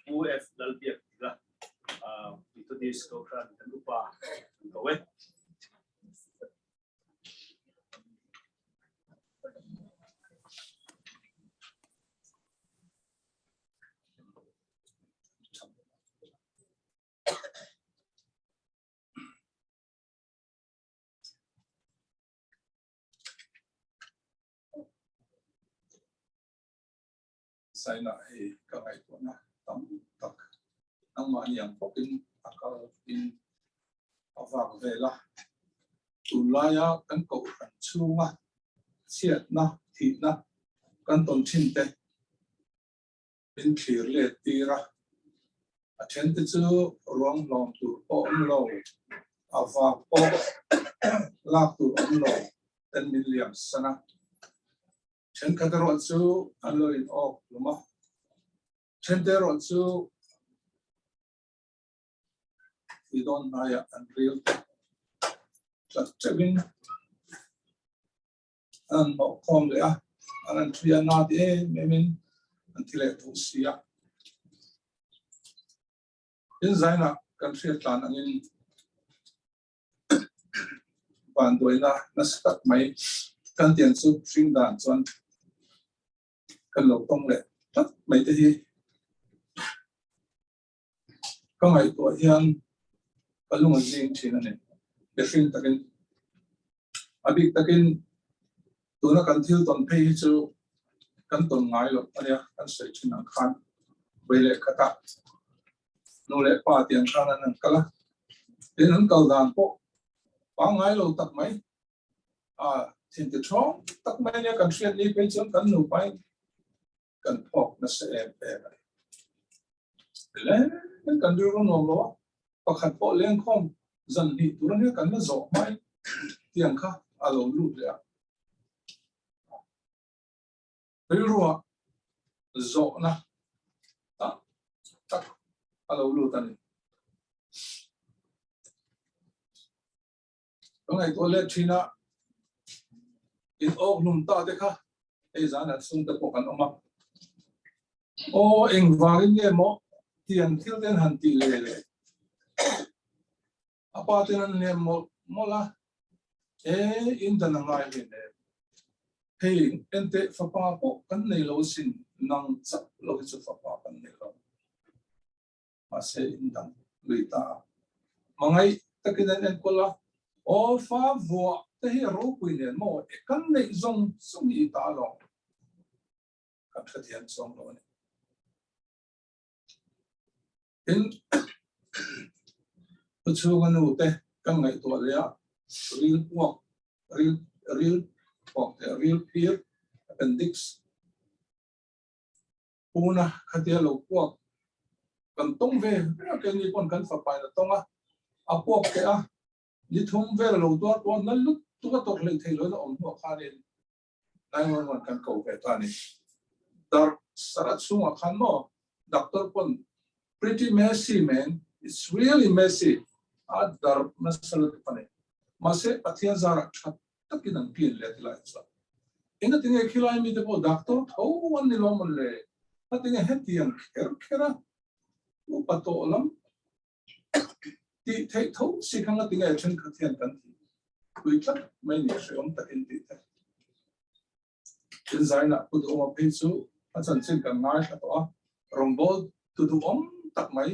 A: UF Lalbiak tila Methodist Kohhran kan upa an ko e.
F: Zainah hei ka ngaihtuahna tam tak nangmahni ang bawkin a kal in a vak vel a. Tunlaia kan kohhran chhunga chhiatna, thihna kan tawn thin te min thlir let tir a. A then te chu ruang hlawm tur pawh awm lo, a vak pawh lak tur awm lo ten min liam san a. Thenkhat erawh chu an lo in awk hlum a, thente erawh chu thi dawn hnaiah an ril tlat teuhin an hnawh khawm leh a, an an thui a na ti em emin an thi leh tho si a. Tin zainah kan hriat tlan angin vanduaina nasa tak mai kan tiang chu hring dan chuan kan lo tawng leh tlat mai te hi ka ngaihtuah hian ka lung a zing thin a ni. Mihring takin a bik takin tuna kan thil tawn phei hi chu kan tawn ngai loh a nia kan sawi thin ang khan vawi leh khat a nu leh pa tiang khan an han kal a tin an kal dan pawh pangngai lo tak mai a thin ti thawng tak mai nia kan hriat ni phei chuan kan nupa in kan phawk nasa em em a ni. Leng kan rilru nuam lo a, pakhat pawh lengkhawm zan hnih tur ania kan la zawh hmai tiang kha a lo lut leh a. Rilrua zawhna tak tak a lo lut a ni. Ka ngaihtuah let thin a, in awk hlum ta te kha hei zan an chhungte pawh kan awm a. Aw engvangin nge maw tiang thil ten han tih le le. A pa ten an hnem mawlh mawlh a, e in dan a ngai hle nen. Hei enteh fapa pawh kan nei lo sin, nang chauh lo hi chu fapa kan nei lo. Mahse in dang lui ta a. Hmangaih takin an enkawl a, Aw fa vuah te hi a ropui nen maw e kan neih zawng zawng hi i ta alawm. Kan hrethiam chuang lo a ni. Tin, thu chhunga nu te kan ngaihtuah leh a, ril puak, ril ril puak te, ril phir, appendix, Puna khatia lo puak kan tawng ve ve a, keini pawn kan fapain a tawng a, a puak teh a, ni thum vel a lo tuar pawh a nal lutuk a tawrh hleih theih loin a awm hnuah khanin 911 kan ko ve ta a ni. Darh sarh a chhungah khan maw doctor pawn pretty messy man, it's really messy a darh nasa lutuk a ni. Mahse Pathian zarah that takin an clean leh ti lai chuan enga tinge khilai mite pawh doctor tho an ni lo mawn le a tinge hetiang kher kher a upa tawh lam tih theih tho si kha nga tinge thenkhat hian kan tih pui tlat mai ni hreawm takin tih te tin zainah pu duhawma phei chu a chanchin kan ngaithla tawh a rawngbawl tu duhawm tak mai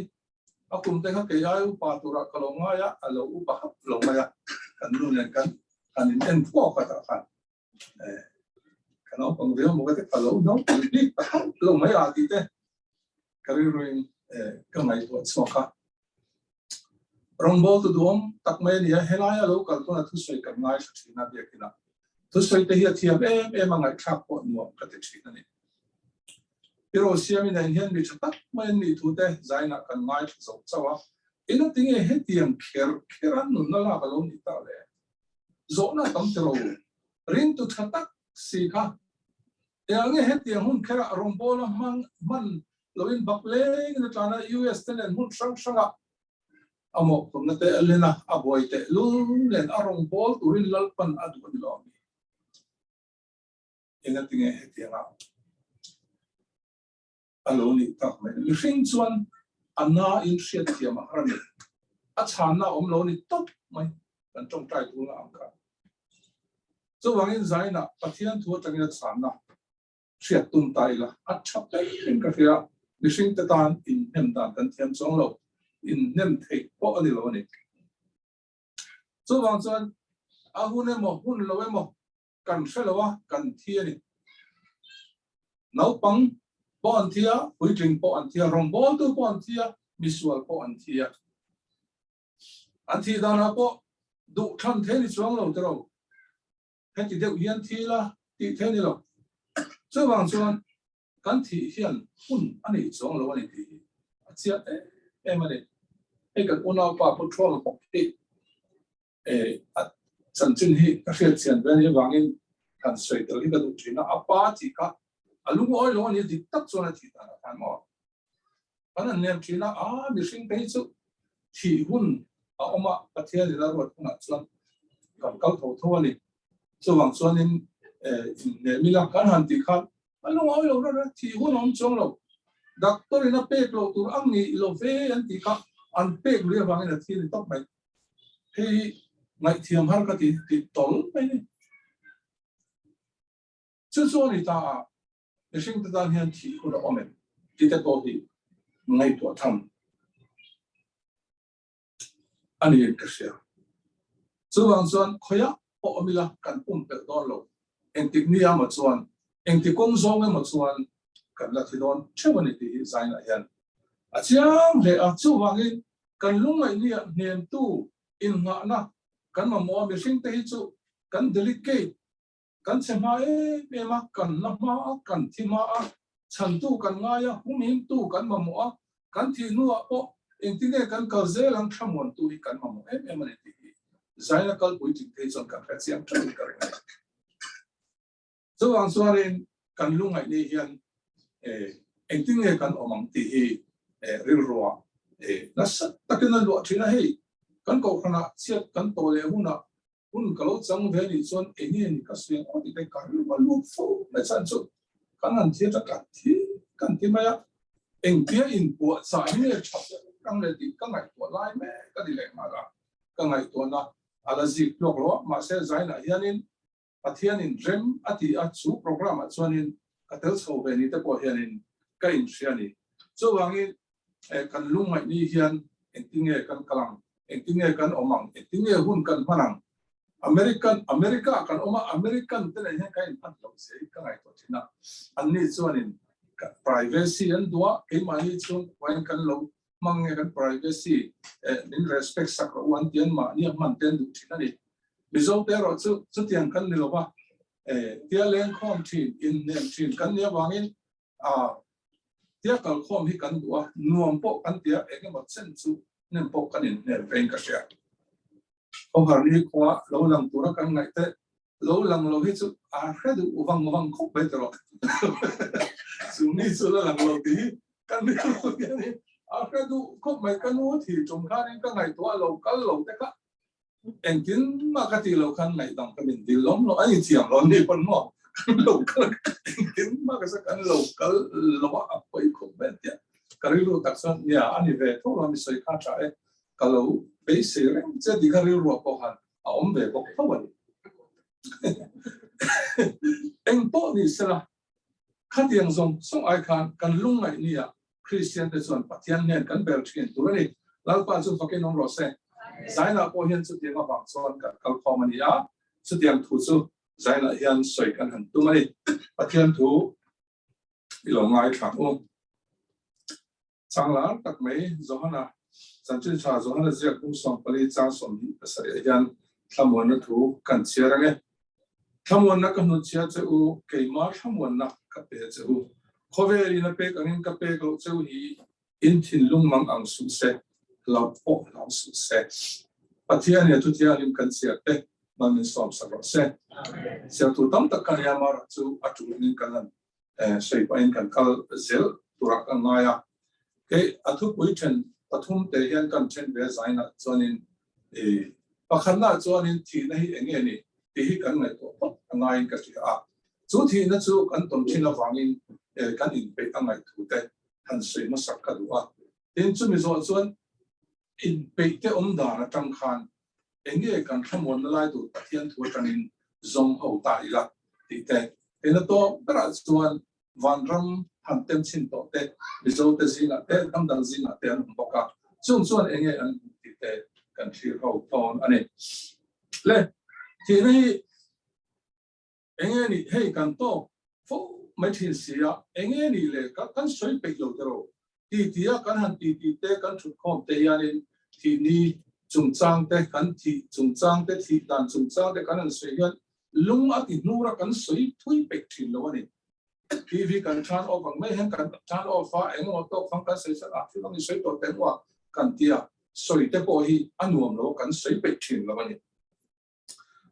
F: A kum te kha kei ai upa turah ka lo ngai a, a lo upa hap lo mai a, kan nu nen kan han in en thuak a tah khan eh ka naupang viau maw ka ti, ka lo naupang bik ta hauh lo mai a tih te ka rilruin eh ka ngaihtuah chhuak a. Rawngbawltu duhawm tak mai a ni a, helaia lo kal pawn a thusawi kan ngaithla thin a biakin a, thusawi te hi a thiam em em a ngaihthlak pawh nuam ka ti thin a ni. I ro siam in hian mi tha tak mai an nih thu te zainah kan ngaithla zo chauh a, eng a tinge hetiang kher kher an nunna lak a lo nih tak le? Zawhna a tam tiro, ringtu tha tak si kha eng nge hetiang hun kherah rawngbawla hmang hman loin bak lengin a tlan a, US te nen hmun hrang hrangah a mawhphurhna te a len a, a buai teh lul nen a rawngbâwl turin Lalpan a duh a ni lo a mi? Engatinge hetianga a lo nih tak mai? Mihring chuan a na in hriatthiam a har a ni. A chhanna a awm lo a ni tawp mai. Kan tawngtai tulna ang kha. Chuvangin zainah Pathian thu atangin a chhanna hriat tum ta ila a tha perin ka hria. Mihring te tan inhnem dan kan thiam chuang lo. Inhnem theih pawh a ni lo a ni. Chuvang chuan a hun emaw hun lo emaw kan hre lo a, kan thi a ni. Naupang pawh an thi a, puitling pawh an thi a, rawngbawltu pawh an thi a, misual pawh an thi a. An thih danah pawh duh than thei ni chuang lo tiro. Heti deuh hian thi la tih thei ni lo. Chuvang chuan kan thih hian hun a nei chuang lo a ni tih hi a chiah em em a ni. Hei kan unaupa Pu Thuama bawk hi a chanchin hi ka hriat chian ve anih avangin kan sawi tel hi ka duh thin a, a pa tih kha a lungawi lo a ni, dik tak chuan a thih dan ah khan maw kan han nem thin a, a mihring te hi chu thih hun a awm a, Pathian in a ruat hunah chuan kan kal tho tho a ni. Chuvang chuanin inhnem ila kan han tih khan a lungawi lo reng reng, thih hun a awm chuang lo. Doctor in a pek loh tur a ngeih lo ve an tih kha an pek lui avangin a thi a ni tawp mai. Hei hi ngaihthiam har ka ti tih tawl mai ni. Chu chu a ni ta a, mihring te tan hian thih hun a awm em tih te pawh hi ngaihtuah tham a ni in ka hria. Chuvang chuan khawiah pawh awm ila kan pumpelh dawn lo, engtik ni emaw chuan, engti kawng zawng emaw chuan kan la thi dawn theuh a ni tih hi Zainah hian a chiang hle a. Chuvangin Kan lungngaihnia hnemtu innghahna kan mamawh a, mihringte hi chu kan delicate, kan chhe hma em em a, kan la hma a, kan thi hma a, chhantu kan ngai a, humhimtu kan mamawh a, kan thih hnuah pawh engtinge kan kal zel ang thlamuantu hi kan mamawh em em a ni tih hi Zaina kalpui ting phei chuan kan hre chiang theuhin ka ring a ni. Chuvang chuanin kan lungngaihni hian engtin nge kan awm ang tih hi rilruah nasa takin a luah thin a, hei kan kohhranah chhiat kan tawh leh hunah hun ka lo chang ve nih chuan eng nge ni ka sawi ang aw tih te ka rilru a lut fo mai chhan chu kan han thlir a kan thi kan ti mai a, engtia inpuahchah hi nge tha ber ang le tih ka ngaihtuah lai mek a ni leh nghal a, ka ngaihtuahna a la zik tluak lo a, mahse Zainah hianin Pathianin rem a ti a, chu programme ah chuanin ka tel chho ve ni te pawh hianin ka inhria a ni. Chuvangin kan lungngaihni hian engtinge kan kal ang, engtinge kan awm ang, engtinge hun kan hman ang. American, America ah kan awm a, American te nen hian kan inhman loh zia hi ka ngaihtuah thin a. Anni chuanin privacy an duh a, keimahni chhungkhuain kan lo hmang nge kan privacy min respect sak rawh u an ti an mahni a hman te an duh thin a ni. Mizo te erawh chu chutiang kan ni lo va, tia lengkhawm thin, inhnem thin kan nih avangin tia kalkhawm hi kan duh a, nuam pawh kan ti a, engemaw chen chu hnem pawh kan inhnem vein ka hria. Khawhar ni khua lo lang tura kan ngaih te lo lang lo hi chu a hre duh vang vang khawp mai tawh. Chu mi chu la lang lo tih hi kan ni lo hian hi a hre duh khawp mai. Ka nu thi tum khanin ka ngaihtuah lo kal lo te kha engtin mah ka tih loh khan ngaihdam ka min dil lawm lo. A inthiam lo ni pawn maw kan lo kal engtin mah ka sa kan lo kal lo a a pawi khawp mai tia ka rilru tak chuan nia a ni ve tho lo mi sawi kha tha e. Ka lo beisei reng che tih kha rilruah pawh khan a awm ve bawk tho a ni. Eng pawh ni sela, khatiang zawng zawng ai khan kan lungngaih nia Kristian te chuan Pathian hnen kan ber thin tur a ni. Lalpa chu fakin awm rawh se. Zainah pawh hian chutiang avang chuan kan kalkhawm a ni a, chutiang thu chu Zainah hian sawi kan han tum a ni. Pathian thu i lo ngaithla u. Changlar tak mai Johana chanchin tha Johana ziak kum 14 chang 27 ah hian thlamuanna thu kan chhiar ang e. Thlamuanna ka hnutchhia che u, keimah thlamuanna ka pe che u. Khawvelin a pek angin ka pek loh cheu hi in thinlung mang ang suh se, hlauh pawh hlau suh se. Pathian in a thuthianghlim kan chhiar te man min sawm sak rawh se. Chhiar tur tam tak kan nia mara chu a tulin kan han sawi pahin kan kal zel turah kan ngai a. Kei a thupui then pathum te hian kan then ve zainah chuanin i pakhatnaah chuanin thihna hi eng nge ni tih hi kan ngaihtuah phawt a ngaiin ka hria a. Chu thihna chu kan tawn thin avangin kan inpeih a ngaih thu te han sawi hmasak ka duh a. Tin, chumi zawh chuan inpeih te awm dan atang khan eng nge kan thlamuanna lai tur Pathian thu atangin zawng ho ta ila tih te. Ena tawp berah chuan vanram han tem chhin tawh te, Mizo te zingah te, hnam dang zingah te an awm bawk a, chung chuan eng nge an hmuh tih te kan thlir ho tawn a ni. Le, thihna hi eng nge ni? Hei kan tawk fo mai thin si a, enge nih le ka kan sawi peih lo tiraw? Ti ti a kan han ti ti te kan thut khawm te hianin thih ni chungchang te kan thih chungchang te thih dan chungchang te kan han sawi hian lung a ti hnur a kan sawi thui peih thin lo a ni. TV kan turn off ang mai hian kan turn off a, engemaw tawk fang kan sawi sak a, thil ang i sawi tawh teh maw kan ti a, sawi te pawh hi a nuam lo a kan sawi peih thin lo a ni.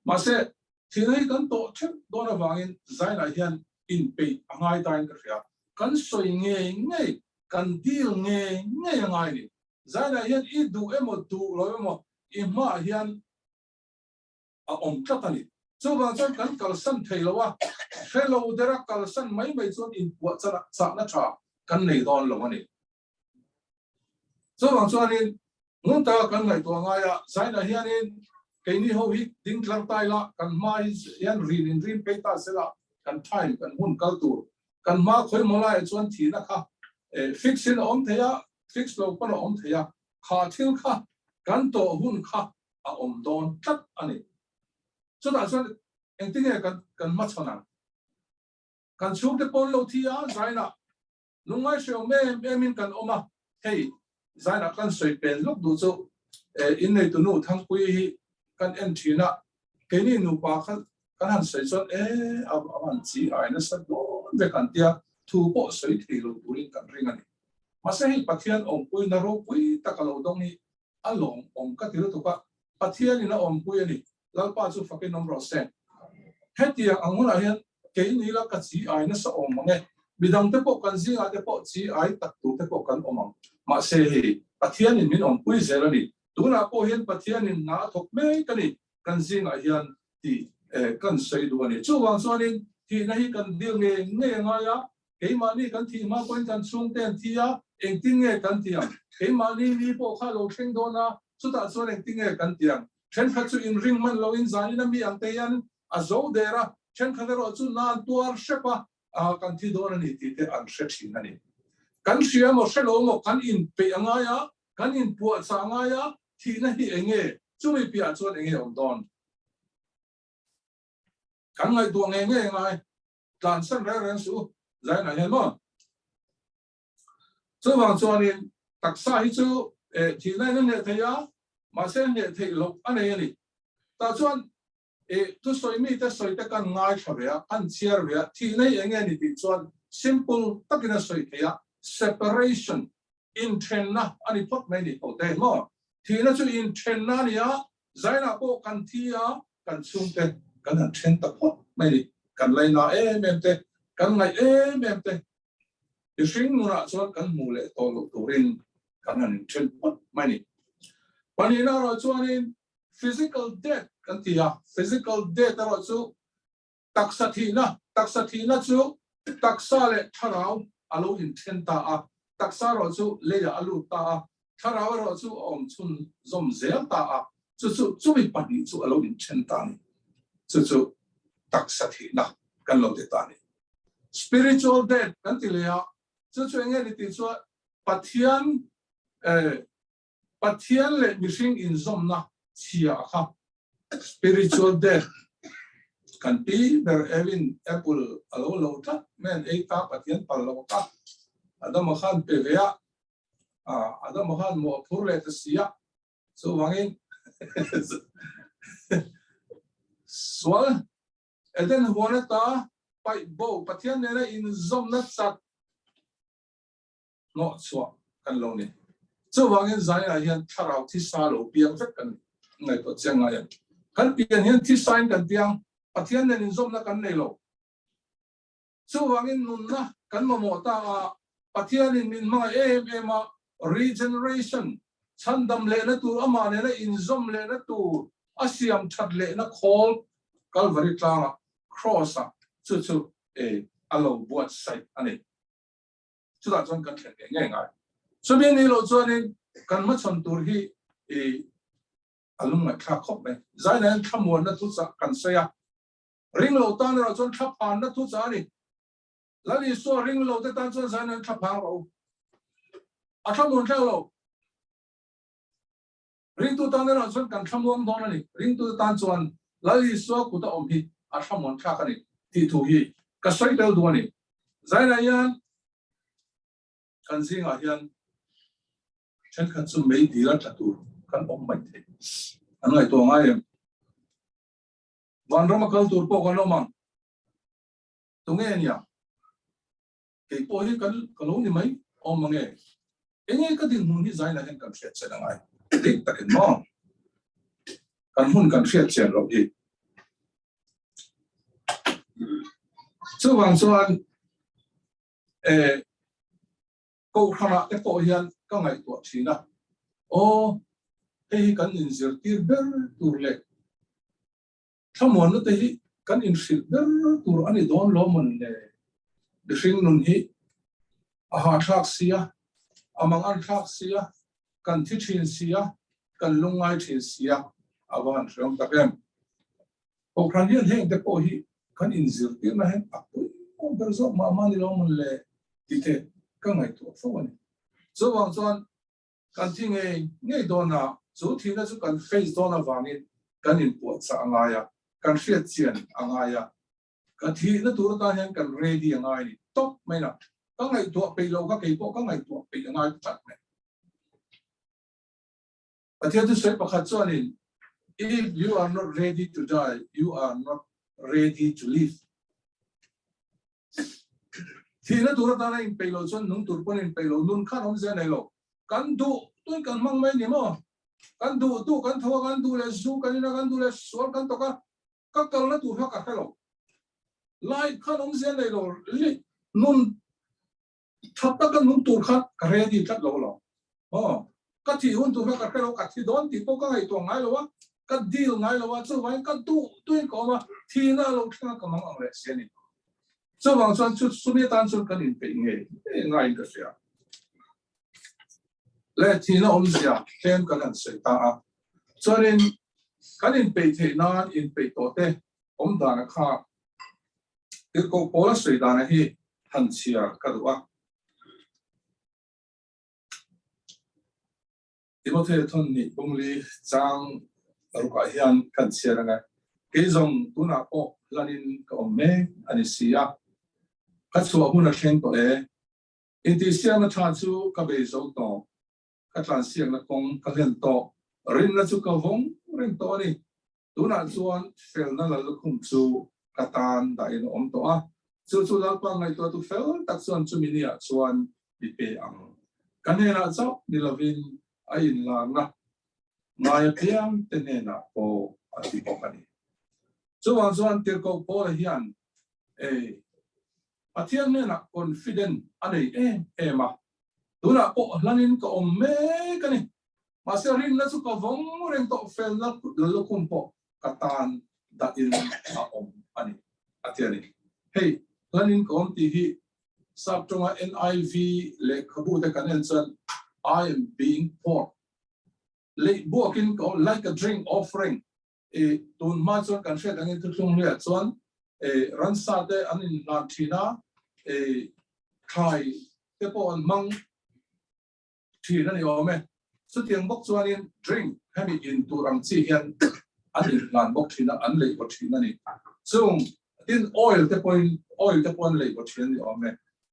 F: Mahse, thil hi kan tawh theuh dawn avangin Zainah hian inpeih a ngai tain ka hria. Kan sawi ngei ngei, kan deal ngei ngei a ngai ni. Zainah hian i duh emaw duh lo emaw i hmaah hian a awm tlat a ni. Chuvang chuan kan kalsan thei lo a, hre lo dera kalsan mai mai chuan inpuah chahna tha kan nei dawn lo a ni. Chuvang chuanin ngun taka kan ngaihtuah ngai a, Zaina hianin keini ho hi ding tlar tai la, kan hma hi hian rin in rin phei ta sela, kan time, kan hun kal tur, kan hma khawi maw laiah chuan thihna kha fix in a awm thei a, fix lo pawn a awm thei a, kha thil kha kan tawh hun kha a awm dawn tlat a ni. Chutah chuan engtinge kan kan hmachhawn ang? Kan chhungte pawn lo thi a, Zaina Lungngai hreu em em in kan awm a, hei zainah kan sawi pen lawk duh chu inneitu nu Thangpuii hi kan en thin a, keini nupa kha kan han sawi chuan e a van chi ai nasa dawn ve kan tia thu pawh sawi thei lo turin kan ring a ni. Mahse hei Pathian awmpuina ropui tak a lo dawng hi a lawmawm ka ti lutuk a, Pathianin a awmpui a ni, Lalpa chu fakin awm rawh se. Hetiang ang hunah hian keini la ka chi ai nasa awm ang e, midangte pawh kan zingah te pawh chi ai tak tur te pawh kan awm ang. Mahse hei Pathianin min awmpui zel a ni, tunah pawh hian Pathianin hna a thawk mek a ni, kan zingah hian tih kan sawi duh a ni. Chuvang chuanin thihna hi kan dil ngei ngei a ngai a, Keimahni kan thih hma pawhin kan chhungte an thi a, engtin nge kan ti ang? Keimahni ni pawh kha lo thleng dawn a, chutah chuan engtin nge kan ti ang? Thenkhat chu inring hman loin zanin a mi ang te hian a zo der a, thenkhat erawh chu nan tuar hrep a, kan thi dawn a ni tih te an hre thin a ni. Kan hria emaw hre lo emaw kan inpeih a ngai a, kan inpuahchah a ngai a, thihna hi eng nge? Chumi piahah chuan eng nge awm dawn? Kan ngaihtuah ngei ngei a ngai. Tlansan reng reng suh u, Zainah hian maw? Chuvang chuanin taksa hi chu thihna in a hneh thei a, mahse hneh theih loh a nei a ni. Tah chuan thusawi mite sawi te kan ngaithla ve a, kan chhiar ve a, thihna hi eng nge ni tih chuan simple takin a sawi thei a, separation, inthenna a ni phawt mai ni tho te maw? Thihna chu inthenna a ni a, Zainah pawh kan thi a, kan chhungte kan han then ta phawt mai ni. Kan laina em em te, kan ngaih em em te, mihring nunah chuan kan hmuh leh tawh loh turin kan han inthen phawt mai ni. Pahnihna erawh chuanin physical death kan ti a, physical death erawh chu taksa thihna, taksa thihna chu taksa leh thlarau a lo inthen ta a, taksa erawh chu leiah a lut ta a, thlarau erawh chu a awm chhun zawm zel ta a, chu chu chumi pahnih chu a lo inthen ta a ni. Chu chu taksa thihna kan lo ti ta a ni. Spiritual death kan ti leh a, chu chu eng nge ni tih chuan Pathian eh Pathian leh mihring inzawmna chhia kha spiritual death kan pi ber Evin apple a lo lo tlat mai an ei ta Pathian pal lo kha Adama khan pe ve a, Adama khan mawh a phur leh ta si a, chuvangin sual Eden huan ata paih bo Pathian nena inzawmna chat hnawh chhuah kan lo ni. Chuvangin Zainah hian thlarau thisa lo piang vek kan ngaihtuah chiang ngai ang. Kan pian hian thisain kan piang, Pathian nen inzawmna kan nei lo. Chuvangin nunna kan mamawh ta a, Pathianin min hmangaih em em a, regeneration, chhandam lehna tur, amah nena inzawm lehna tur, a siam that lehna khawl Kalvari tlangah, Cross-ah, chu chu a lo buatsaih a ni. Chutah chuan kan thlen ngei ngei ngai. Chumi ni loh chuanin kan hmachhawn tur hi i a lungngaihthlak khawp mai. Zaina hian thlamuanna thuchah kan sawi a, ring lo tan erawh chuan thlaphanna thuchah a ni. Lal Isua ring lo te tan chuan zaina hian thlaphang rawh u. A thlamuan thleng lo. Ringtu tan erawh chuan kan thlamuang dawn a ni. Ringtu tan chuan Lal Isua kut a awm hi a thlamuan thlak a ni tih thu hi ka sawi tel duh a ni. Zainah hian kan zingah hian thenkhat chu mei dil a tla tur kan awm mai thei. An ngaihtuah ngai em? Vanram a kal tur pawh kan awm ang. Tunge nia? Kei pawh hi kan ka lo ni mai awm ang e. Enge ka dinhmun hi zainah hian kan hriat chian angai. Dik takin maw? Kan hmun kan hriat chian loh hi. Chuvang chuan eh kohhranah te pawh hian ka ngaihtuah thin a, aw hei hi kan inzirtir ber tur leh thlamuanna te hi kan inhrilh ber tur a ni dawn lo mawn le? Mihring nun hi a hahthlak si a, a mangan thlak si a, kan thi thin si a, kan lungngai thin si a, a va han hreawm tak em. Kohhran hian heng te pawh hi kan inzirtirna hian a pawimawh ber zawk mah mah ni lo mawn le tih te ka ngaihtuah fo a ni. Chuvang chuan kan thi ngei ngei dawn a, chu thihna chu kan face dawn avangin kan inpuahchah a ngai a, kan hriatchian a ngai a, ka thihna tur atan hian kan ready a ngai a ni tawp mai na. Ka ngaihtuah peih lo kha keipawh ka ngaihtuah peih a ngai tlat mai. Pathian thusawi pakhat chuanin, If you are not ready to die, you are not ready to live. Thihna tur atana inpeih loh chuan nung tur pawn inpeih loh, nun khan awmzia nei lo. Kan duh tuin kan hmang mai ni maw? Kan duh duh kan tho a, kan duh leh zu kan in a, kan duh leh sual kan tawk a, ka kalna tur kha ka hre lo. Life khan awmzia nei lo, nun Tha taka nung tur kha ka ready tlat lo lo. Aw, ka thih hun tur kha ka hre lo, ka thi dawn tih pawh ka ngaihtuah ngai lo a, ka deal ngai lo a, chuvangin ka duh duhin ka awm a, thihna a lo thleng a ka mang ang leh si a ni. Chuvang chuan chu chumi atan chuan kan inpeih ngei ngei ngaiin ka hria. Le thihna awmzia tlem kan han sawi ta a, chuanin kan inpeih theih nan inpeih tawh te awm dana kha Tirhkoh Paula sawi dana hi han chhiar ka duh a. Timothea thawn nih bungli chang rukah hian kan chhiar ang e. Kei zawng tunah pawh hlanin ka awm mek a ni si a. Ka chhuah hun a thleng tawh e. Intihsiakna tha chu ka bei zo tawh. Ka tlansiakna kawng ka hlen tawh. Rinna chu ka vawng reng tawh a ni. Tunah chuan felna Lallukhum chu ka tan dahin a awm tawh a, chu chu Lalpa ngaihtuahtu fel tak chuan chumi niah chuan mi pe ang. Ka hnenah chauh ni lovin a inlarna ngai apiang te hnenah pawh a ti bawk a ni. Chuvang chuan Tirhkoh Paula hian ei Pathian hnenah confident a nei em em a, tunah pawh hlanin ka awm mek a ni. Mahse rinna chu ka vawng reng tawh felna lukhum pawh ka tan dahin a awm a ni, a ti a ni. Hei, hlanin ka awm tih hi Sap tawnga NIV lehkhabu te kan en chuan I am being poured, leih buakin ka awm, like a drink offering, i tun hma chuan kan hriat angin thuthlung hluiah chuan i ransa te an inhlan thin a, i thlai te pawh an hmang thin a ni awm e. Chutiang bawk chuanin drink hemi in tur ang chi hian an inhlan bawk thin a, an lei baw thin a ni. Chung tin oil te pawhin oil te pawh an lei baw thin a ni awm e.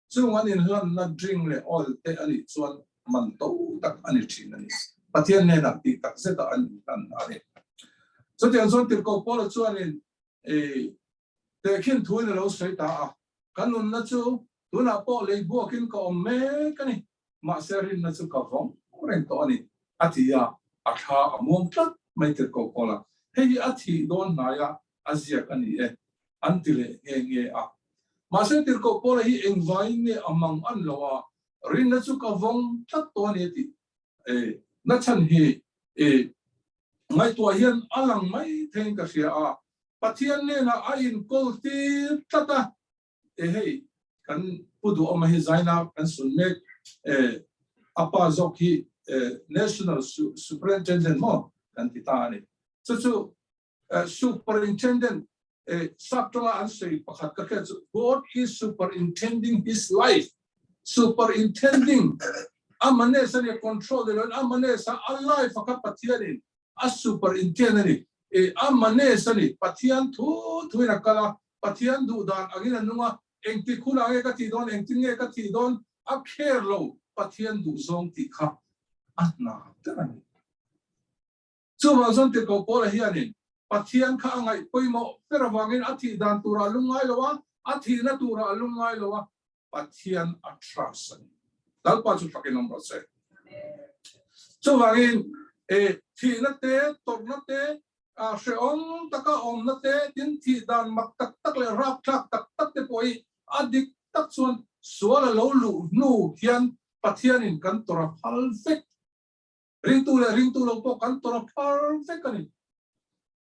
F: Chung an inhlanna drink leh oil te a nih chuan man to tak a ni thin a ni. Pathian hnenah tih tak zeta an inhlan a ni. Chutiang chuan Tirhkoh Paula chuanin i tehkhin thuin a lo sawi ta a, Ka nunna chu tunah pawh lei buakin ka awm mek a ni, mahse rinna chu ka vawng reng tawh a ni, a ti a, a thla a muang tlat mai Tirhkoh Paula. Hei hi a thih dawn hnaia a ziak a ni e, an ti leh nghe nghe a. Mahse Tirhkoh Paula hi engvaiin nge a mang an lo a, rinna chu ka vawng tlat tawh a ni a tih na chhan hi ngaihtuah hian a lang mai theiin ka hria a, Pathian hnenah a inkawl tir tlat a, e hei kan Pu Duhawma hi Zaina kan sun mek e, a pa zawk hi National Superintendent maw kan ti ta a ni. Chu chu Superintendent sap tawnga an sawi pakhat ka hriat chu God is superintending his life, superintending a manes a ni, control ni loin a manes a, a life a kha Pathianin a superintend a ni. A manes a ni, Pathian thu thuin a kal a, Pathian duh dan angin a nung a. Engtik hunah nge ka thih dawn, engtin nge ka thih dawn a care lo, Pathian duh zawng tih kha a hna ber a ni. Chuvang chuan Tirhkoh Paula hianin Pathian kha a ngaih pawimawh ber avangin a thih dan turah a lungngai lo a, a thihna turah a lungngai lo a, Pathian a trust a ni. Lalpa chu thakin awm rawh se. Chuvangin e thihna te, tawrhna te, hrehawm taka awmna te, tin thih dan mak tak tak leh rapthlak tak tak te pawh hi a dik tak chuan sual a lo luh hnu hian Pathianin kan tawrh a phal vek. Ringtu leh ringtu lo pawh kan tawrh a phar vek a ni.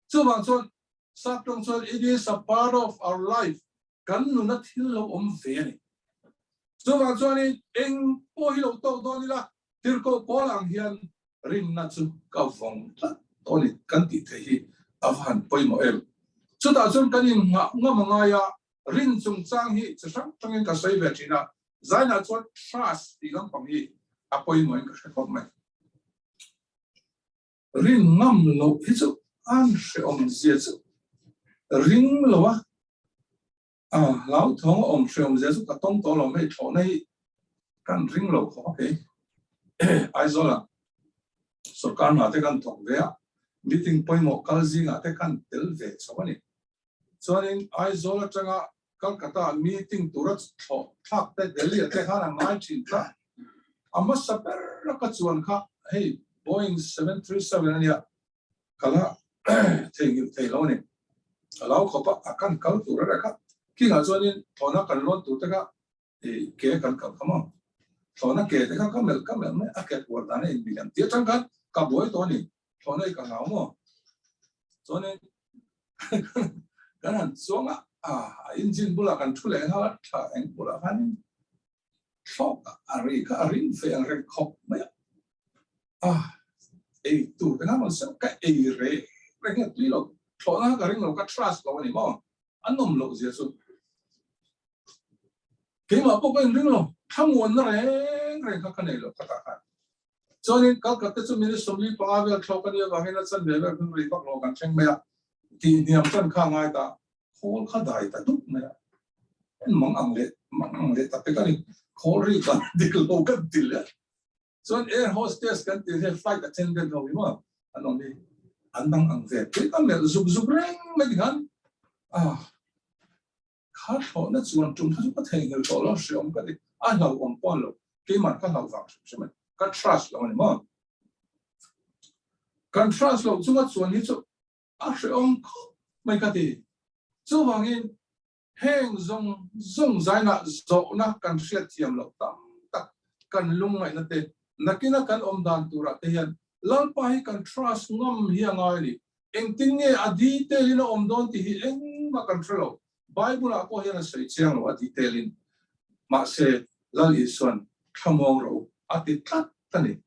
F: Chuvang chuan sap tawng chuan it is a part of our life, kan nuna thil lo awm ve a ni. Chuvang chuanin eng pawh hi lo tawk dawn ila, tirhkoh pawl ang hian rinna chu ka vawng tlat tawh a ni kan tih theih hi a va han pawimawh em. Chutah chuan kan innghah ngam a ngai a, rin chungchang hi chi hrang hrangin ka sawi ve thin a, Zainah chuan trust tih lampang hi a pawimawhin ka hre khawp mai. Rin ngam loh hi chu an hrehawm zia chu ring lo a, a hlauthawng a awm hrehawm zia chu ka tawng tawh lo mai, thlawhna hi kan ring lo khawp a kei. Aizawlah sorkar hna te kan thawk ve a, meeting pawimawh kal zingah te kan tel ve chho a ni. Chuanin Aizawl atanga Calcutta meeting tura thlawh thlak te Delhi ah te khan a ngai thin tlat. A hmasa ber a ka chuan kha hei Boeing 737 ania ka la theihnghilh thei lo a ni. A lo khawp a, a kan kal tur a kha. Kingah chuanin thlawhna kan lawn tur te kha ke kan kal kha maw. Thlawhna ke te kha ka melh ka melh mai a ke puar dan a inmil ang tih atang khan ka buai tawh a ni. Thlawhna hi ka hlau maw. Chuanin kan han chuang a, a engine bulah kan thu leh nghal a, thla eng bulah khanin thlawk a ri kha a ring ve ang reng khawp mai a. A ei tur te khan rawn siam ka ei reng reng hian tui lo, thlawhna kha ka ring lo, ka trust lo a ni maw, a nawm loh zia chu. Keimah pawh ka inring lo, thlamuanna reng reng kha ka nei lo ka tah khan. Chuanin Calcutta chu minute 45 vel thlawk a nih avangin a chanve vel hun rei vak lo kan thleng mai a, tihhniam tan kha a ngai ta, khawl kha dai ta dup mai a, en mang ang leh mang ang leh ta pek a ni, khawl ri kan dik lo kan ti leh. Chuan air hostess kan tih hi flight attendant ho hi maw an awm hi, an dang ang ve pek a melh zuk zuk reng mai tikhan ah. Kha thlawhna chuan tum kha chu ka theihnghilh tawh lo, hreawm ka ti. A hlauhawm pawh a ni lo, keimah ka hlauh vang hrim hrim a ni. Ka trust lo a ni maw? Kan trust loh chunga chuan hi chu a hreawm khawp mai ka ti. Chuvangin heng zawng zawng zainah zawhna kan hriatthiam loh tam tak kan lungngaihna te, nakina kan awm dan turah te hian Lalpa hi kan trust ngam hi a ngai a ni. Engtin nge a detail in a awm dawn tih hi engmah kan hre lo. Bible ah pawh hian a sawi chiang lo a detail in. Mahse, Lal Isuan thlamuang rawh u a ti tlat a ni.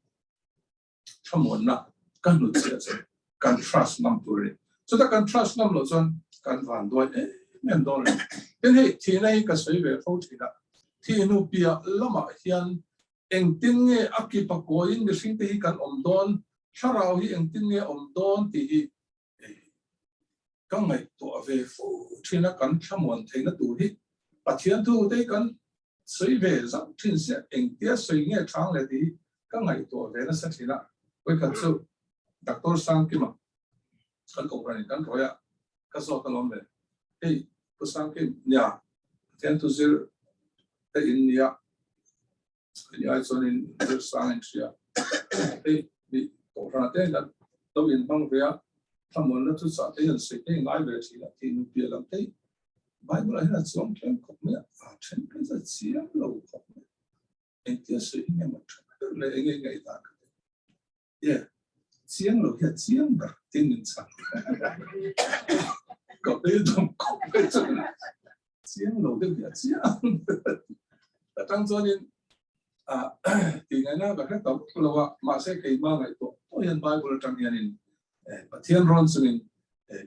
F: Thlamuanna ka hnut chiah chu kan trust ngam tur a ni. Chuta kan trust ngam loh chuan kan van duai em em dawn a ni. Tin hei thihna hi ka sawi ve fo thin a, thih hnu piah lamah hian Engtin nge a kip a kawiin mihringte hi kan awm dawn, thlarau hi engtin nge awm dawn tih hi ka ngaihtuah ve fo thin a, kan thlamuan theihna tur hi Pathian thu te hi kan sawi ve zauh thin sia, engtia sawi nge chang leh tih hi ka ngaihtuah ve nasa thin a. Vawikhat chu Doctor Sangkima kan kohhran in kan rawih a, ka zawt alawm le, hei Pu Sangkim, nia Pathian thu zir te in nia, Ni ai chuan in zir sang in hria. Hei mi kohhran te hian lo in hmang ve a, thlamuanna chu chah te hian sawi te hi ngai ve thin a, tih nupiah lam te hi Bible ah hian a chuang tlem khawp mai a, a then phei chu a chiang lo khawp mai. Engtia sawi hi nge maw tha ber le enge ngaihdan ka ti. Ye, chiang lo hi a chiang ber tin min chhang. Ka beidawng khawp mai chuan chiang lo deuh hi a chiang ber. Atang chuanin tih ngaihna ka hre tawp lo a, mahse keimah ngaihtuah pawh hian Bible atang hianin Pathian rawn chungin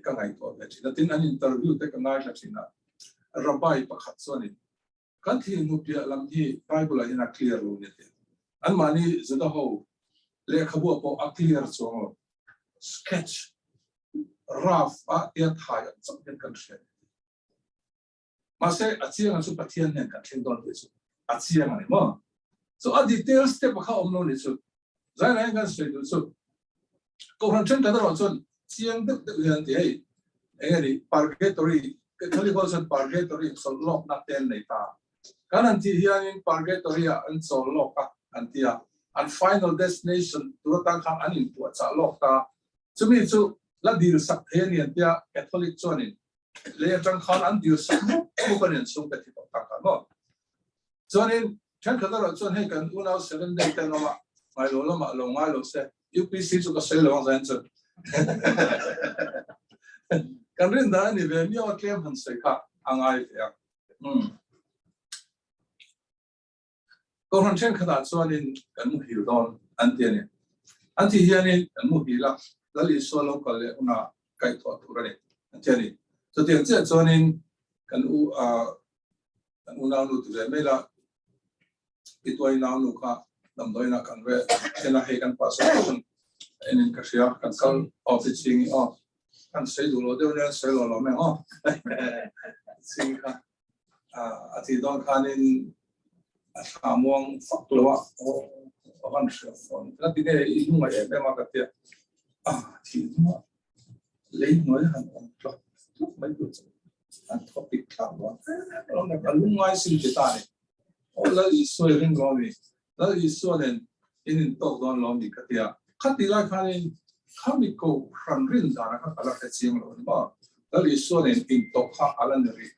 F: ka ngaihtuah ve thin a. Tin, an interview te ka ngaithla thin a, Rabbi pakhat chuanin Kan thil hnu piah lam hi Bible ah hian a clear lo nia tih. Anmahni Juda ho lehkhabu ah pawh a clear chuang lo. Sketch, rough, ah tia thai ang chauh hian kan hria nia tih. Mahse a chiang chu Pathian hian kan thleng dawn tih chu a chiang a ni maw? Chu a detail step kha awm lo ni chu. Zaina hian kan sawi duh chu Kohhran thenkhat erawh chuan chiang deuh deuh hian an ti hei eng nge ni purgatory Catholic ho chuan purgatory chawlh lawkna te an nei ta. Kan han tih hianin purgatory ah an chawl lawk a an ti a, an final destination tur atan khan an inpuahchah lawk ta. Chumi chu la dil sak thei a ni an tia Catholic chuanin lei atang khan an dil sak mup mup a ni an chhungte thi tawh tak khan maw. Chuanin thenkhat erawh chuan hei kan unau seven day te an awm a, ngailo lamah lo ngai lo se UPC chu ka sawi lo ang zain chuan kan rin dan a ni ve miau a tlem han sawi kha a ngai ve a. Umm. Kohhran thenkhatah chuanin kan muhil dawn an ti a ni. An tih hianin kan muhil a, Lal Isua lo kal leh hunah kaihthawh tur a ni an ti a ni. Chutiang chiah chuanin kan u kan unaunu ti ve mai la, i tuai naunu kha damdawiinah kan ve then a, hei kan pastor chuan enin ka hria, kan kal aw ti ching i aw, kan sawi duh lo deuh nia, sawi lo lo mai ang aw ching kha. A tih dawn khanin a thla muang fak lo a, aw a van hriat fawn. Ka ti nge i hnungaih em em a ka tia, a thih hnuah lei hnuai han awm tlawk tlawk mai tur chu an thaw pik thlak dawn em em a, lungngai sim ti ta ni. Aw Lal Isua i ring lo mi, Lal Isua nen in intawk dawn lo mi ka tia, khati lai khanin khami kohhran rin dana kha ka la hre chiang lo a ni maw? Lal Isua nen intawk kha a la ni rih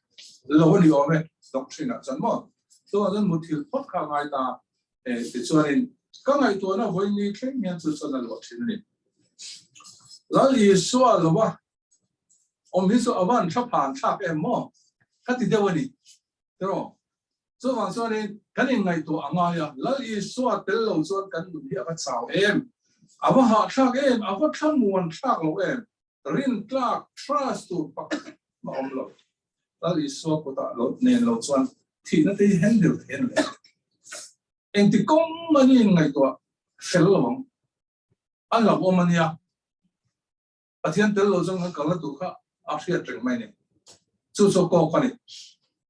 F: lo a ni awm e, doctrine ah chuan maw? Chuvang chuan muthilh phawt kha a ngai ta e, tichuanin ka ngaihtuahna vawiin thleng hian chu chuan a luah thin a ni. Lal Isua lo a awm hi chu a van thla phan thlak em maw? Ka ti deuh a ni. Tiraw? Chuvang chuanin kan inngaihtuah a ngai a, Lal Isua tel lo chuan kan nun hi a va chau em? A va hahthlak em? A va thlamuan thlak lo em? Rintlak, trust, tur pakhat a awm lo. Lal Isua kutah lo nen lo chuan thihna te hi handle thei a ni lo. Engti kawng mah hi inngaihtuah fel lo ang. A hlauhawm a nia. Pathian tel lo zawng khan kalna tur kha a hriat reng mai a ni. Chu chu kawk a ni.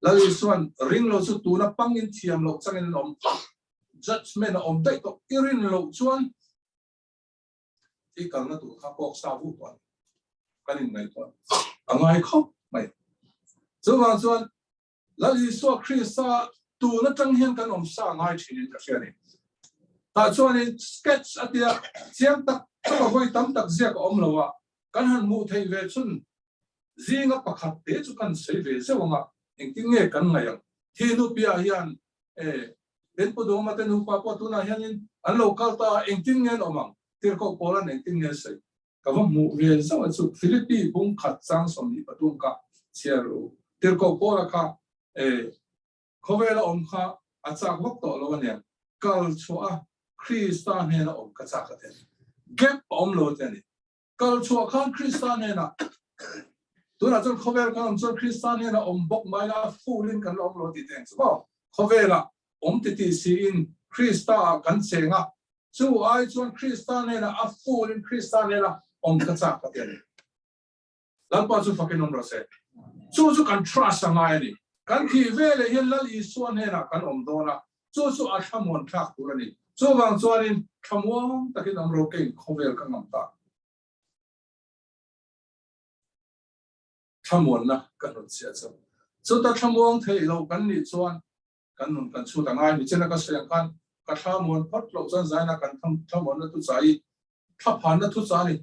F: Lal Isuan ring lo chu tuna pangin thiam loh changin an awm. Judgement a awm daih tawh. I rin loh chuan i kalna tur kha kawk sa vu tawh a ni. Kan inngaihtuah a ngai khawp mai. Chuvang chuan Lal Isua Krista tun atang hian kan awm sa ngai thinin ka hria a ni. Tah chuanin sketch a tia chiang tak tak a vawi tam tak ziak a awm lo a, kan han hmuh theih ve chun zinga pakhat te chu kan sawi ve zeuh ang a, engtin nge kan ngaih ang? Thi nu piah hian e, Ben Pu Duhawma te nupa pawh tunah hianin an lo kal ta a, engtin nge an awm ang? Tirhkoh Paula'n engtin nge a sawi? Ka va hmuh ve zauh a chu Philippi bung khat chang 23 ka chhiar u. Tirhkoh Paula kha e khawvela awm kha a chak vak tawh lo aniang. Kal chhuah a Krista hnena awm ka chak a ti a ni. Gap a awm lo a ti a ni. Kal chhuah khan Krista hnena tunah chuan khawvel kan awm chuan Krista hnena awm bawk mai la a full in kan la awm lo a ti teng chu maw. Khawvela awm titi siin Krista ah kan cheng a, Chu ai chuan Krista hnena a full in Krista hnena awm ka chak ka ti a ni. Lalpa chu fakin awm rawh se. Chu chu kan trust a ngai a ni. Kan thih veleh hian Lal Isua hnenah kan awm dawn a, chu chu a thlamuan thlak tur a ni. Chuvang chuanin thlamuang takin awm ro keiin khawvel ka ngam ta. Thlamuanna ka hnutchhiah chu. Chuta thlamuang theih loh kan nih chuan kan nun kan chhut a ngai. Nichina ka sawi ang khan ka thla muan phawt loh chuan zaina kan thlamuanna thu chah i thlaphanna thu chah a ni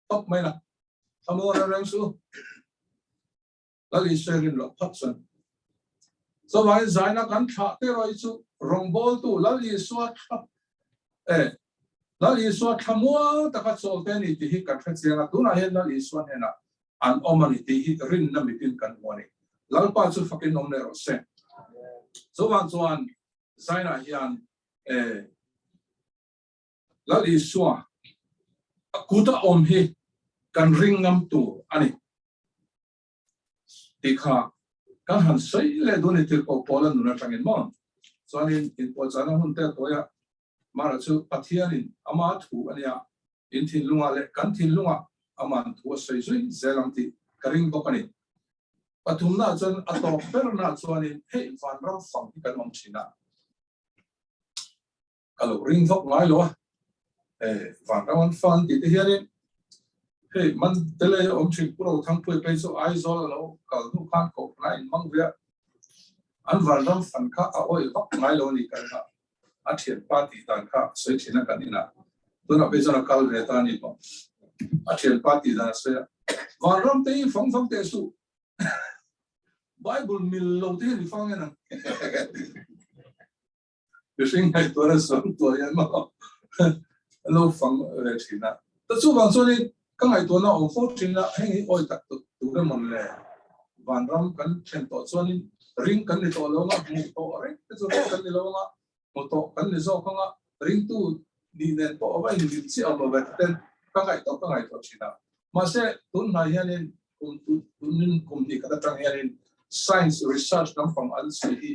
F: tawp mai la. Thlamuan reng reng chu Lal Isua rin loh phawt chuan. Chuvangin zaina kan thlah te erawh hi chu rawngbawltu Lal Isua thla e Lal Isua thlamuang taka chawl te a ni tih hi kan hre chiang a. Tunah hian Lal Isua hnenah an awm a ni tih hi rinna mitin kan hmu a ni. Lalpa chu fakin awm leh rawh se. Chuvang chuan Zainah hian eh Lal Isua a kuta awm hi kan ring ngam tur a ni tih kha kan han sawi leh dun i tirhkoh Paula nun atangin maw? Chuanin inpuahchahna hun te tawiah Mara chu Pathianin ama thu a nia In thinlungah leh kan thinlungah aman thu a sawi zui zel ang tih ka ring bawk a ni. Pathumna chuan a tawp berna chuanin hei vanram fang hi kan awm thin a. Ka lo ring vak ngai lo a. E vanram an fang tih te hianin hei man tele awm thin Pu Rothangpuia phei chu Aizawl a lo kal hnu khan kohhran a inhmang ve a. An vanram fan kha a awih vak ngai lo a ni kan kha. A thianpa tih dan kha sawi thin a kan inah. Tunah phei chuan a kal ve ta a ni tawh. A thianpa tih dan a sawi a. Vanram te hi fang fang teh suh. Bible mil lo te hian i fang en ang. Mihring ngaihtuahna sawn tuah hian maw a lo fang ve thin a. Ta chuvang chuanin ka ngaihtuahna a awm fo thin a, heng hi awi tak tur emawn le vanram kan thlen tawh chuanin ring kan ni tawh lo anga, hmuh tawh reng te chu ring kan ni lo anga, hmu tawh kan ni zawk anga, ringtu nih nen pawh a va inmil chiah awm lo ve ten ka ngaihtuah ka ngaihtuah thin a. Mahse tunhnai hianin kum tunin kum hnih khat atang hianin science research lampang an sawi hi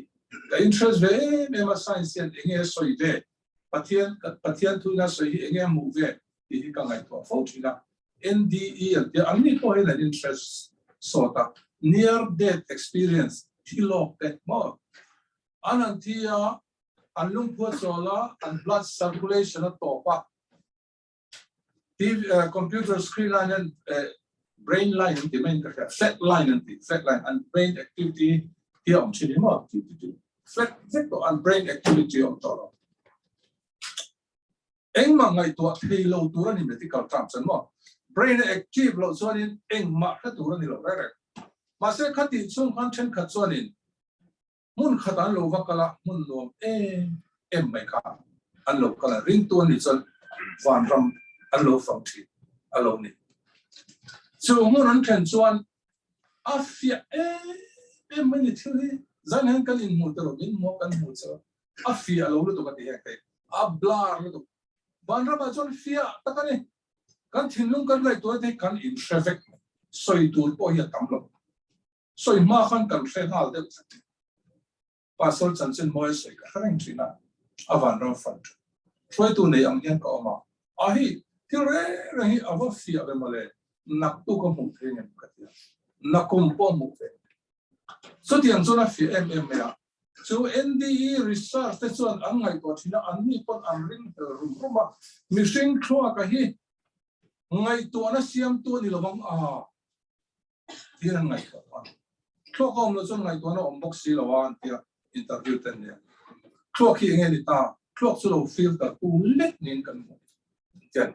F: ka interest ve em em a, science hian enge a sawi ve, Pathian Pathian thuina sawi hi enge a hmuh ve tih hi ka ngaihtuah fo thin a. NDE an tia, anni pawh hian an interest sawt a, near death experience thi lawk te maw an han thi a, an lungphua chawl a, an blood circulation a tawp a, TV, computer screen line an brain line an ti mai in ka hria, flat line an ti, flat line, an brain activity hi a awm thin hi maw ti ti ti, flat vek tawh an brain activity a awm tawh lo. Engmah ngaihtuah thei lo tur a ni medical term chuan maw, brain a active loh chuanin engmah hre tur a ni lo reng reng. Mahse khatih chung khan thenkhat chuanin Hmun khat an lo va kal a, hmun nuam em em mai kha an lo kal a, ringtu an nih chuan vanram an lo fang thin a lo ni. Chu hmun an then chuan a fiah em em mai ni thil hi zan hian kan inhmu te lo, min hmu a kan hmu che a fiah lo lutuk a ti heng thei, a blur lutuk. Vanramah chuan fiah tak a ni. Kan thinlung kan ngaihtuah te hi kan inhre vek mai, sawi tur pawh hi a tam lo. Sawi hma khan kan hre nghal deuh tlat. Pastor chanchin mawi a sawi ka hre reng thin a, a vanram fan thin. Hruaitu nei ang hian ka awm a, a hi thil reng reng hi a va fiah ve mawle, naktu ka hmuh thei ngem ka ti a, nakum pawh a hmuh ve. Chutiang chuan a fiah em em mai a, chu NDE research te chuan an ngaihtuah thin a, anni pawn an ring hel rum rum a, mihring thluaka hi ngaihtuahna siamtu a ni lovang a. Thil an ngaihtuah a, thluak a awm loh chuan ngaihtuahna a awm bawk si lo a an ti a, interview te an nei a. Thluak hi enge ni ta? Thluak chu lo filter tu lek niin kan hmu chian.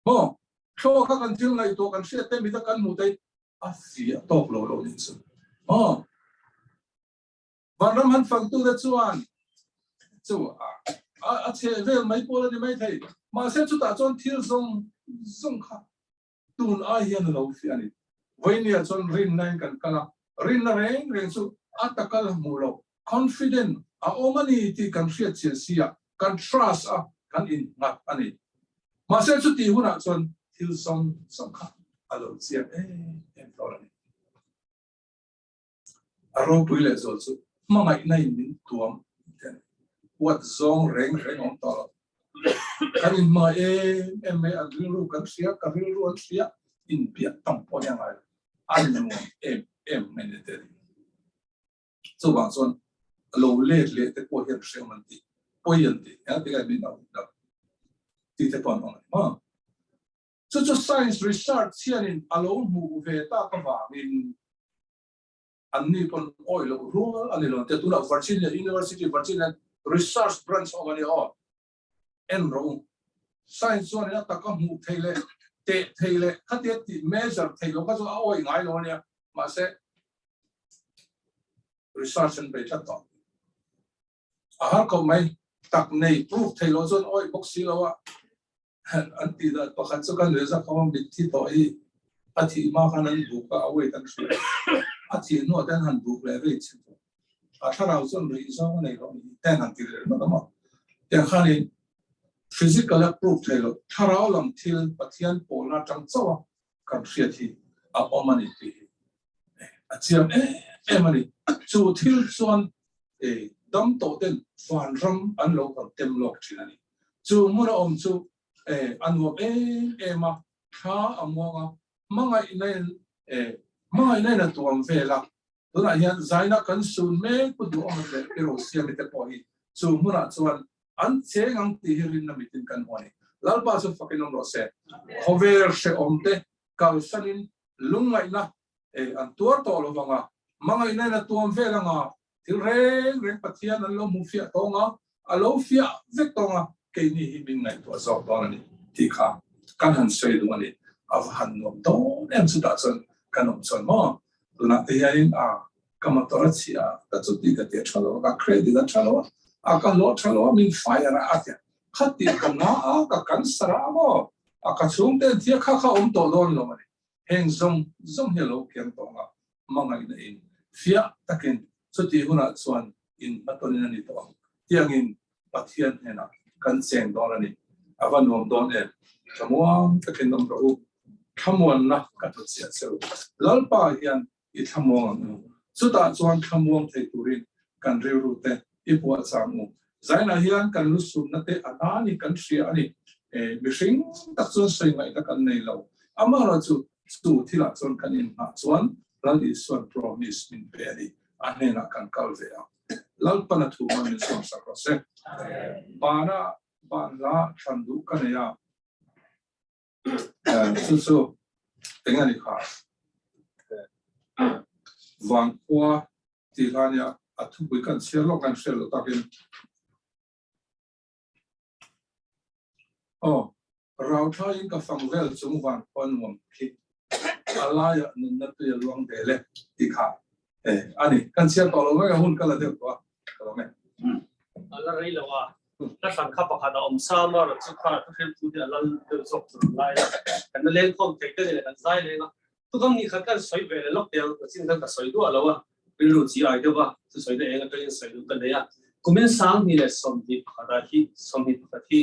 F: Maw? Thluak a kan thil ngaihtuah kan hriat te mita kan hmuh te a fiah tawk lo lo nih chu. Maw? Vanram han fangtute chuan chu a chheh vel mai pawl a ni maithei. Mahse chutah chuan thil zawng zawng kha Tun ai hian a lo fiah a ni. Vawinia chuan rinna in kan kal a, rinna reng reng chu a takal hmuh loh, confident, a awm a ni tih kan hriat chian si a, kan trust a, kan innghat a ni. Mahse chutih hunah chuan thil zawng zawng kha a lo chiang em em dawn a ni. A ropui leh zual chu hmangaihna in min tuam tih a ni. Huat zawng reng reng a awm tawh lo. Kan inhmangaih em em mai, an rilru kan hria, ka rilru an hria, inpiah tam pawh hi a ngai lo. A nuam em em mai ni te a ni. Chuvang chuan lo let leh te pawh hian hreawm an ti, pawi an ti, engati nge min auh loh tih te pawh an awm a ni maw? Chu chu science research hianin a lo hmuh ve tak avangin anni pawn awih loh rual a ni lo. Tia tunah Virginia University, Virginia research branch a awm a nia aw. En rawh u. Science chuanin a taka hmuh theih leh teh theih leh khatia tih measure theih loh kha chu a awih ngai lo a nia. Mahse research an bei tlat tawh. A har khawp mai. Tak nei proof theih loh chuan awih bawk si lo a. An tih dan pakhat chu kan nuihza khawm a mitthi tawh hi a thih hma khan an buk a, a weight an hria a, a thih hnuah te an han buk leh vei chhe tawh. A thlarau chuan ruih zawng a nei lo ni te an han ti leh ringawt a maw. Tiang khanin physical a proof thei loh thlarau lam thil Pathian pawlna atang chauh a kan hriat hi a awm a ni tih hi a chiang em em a ni. Chu thil chuan dam tawh ten vanram an lo kan tem lawk thin a ni. Chu hmun a awm chu a nuam em em a, thla a muang a, hmangaihna in Hmangaihna in a tuam vel a, tunah hian zaina kan sun mek pu duh awm leh pi Rosiami te pawh hi chu hmunah chuan an cheng ang tih hi rinna mitin kan hmu a ni. Lalpa chu fakin awm rawh se. Khawvel hrehawm te kalsanin lungngaihna an tuar tawh lo vang a, hmangaihna in a tuam vel anga thil reng reng Pathian an lo hmu fiah tawng a, a lo fiah vek tawng a, keini hi min ngaihtuah zawk dawn a ni tih kha kan han sawi duh a ni. A va han nuam dawn em chutah chuan kan awm chuan maw? Tunah te hianin a ka motor a chhia a, ka chuti ka ti a tha lo a, ka credit a tha lo a, a ka hlawh tha lo a, min fire a, a ti a, khati ka na a, ka cancer a maw? A ka chhungte an thi a, kha kha awm tawh dawn lo a ni. Heng zawng zawng hi a lo kiang tawh ang a, hmangaihna in fiah takin chutih hunah chuan in hmatawnin a ni tawh ang. Tiangin Pathian hnenah kan cheng dawn a ni. A va nuam dawn em? Thlamuang takin awm rawh u. Thlamuanna ka hmu chiah che u. Lalpa hian i thlamuang ang u. Chutah chuan thlamuang thei turin kan rilru te i puahchang u. Zainah hian kan lusunna te a na ni kan hria a ni. Mihring tak chuan sawi ngaihna kan nei lo. Amaherawhchu chu thilah chuan kan inhmah chuan Lal Isuan promise min pe a ni. A hnenah kan kal ve ang. Lalpana thu hman min sawmsak rawh se. Bana ban la thlan duh ka nei a. Chu chu eng a ni kha? Vangkhua tih hla nia a thupui kan chhiar lawk kan hriat loh takin. Aw, rau thlaiin ka fang vel chung vangkhua nuam khi a laiah nunna tui a luang ve le tih kha a ni. Kan chhiar tawh lo mai a, hun ka la deuh tawh a, ka lo nge.
A: A la rei lo a, ka hran kha pakhat a awm sa a, marawh chu kha thu hriltu hi a lal deuh zawk tur ang lai a, kan la leng khawm thei te ni leh kan zai leng a, tukam ni khat kan sawi ve leh lawk teh ang, chin khan ka sawi duah lo a, rilru chi ai deuh a, thusawi na eng atangin sawi duh ka nei a, kumin 2021 ah hi 21 hi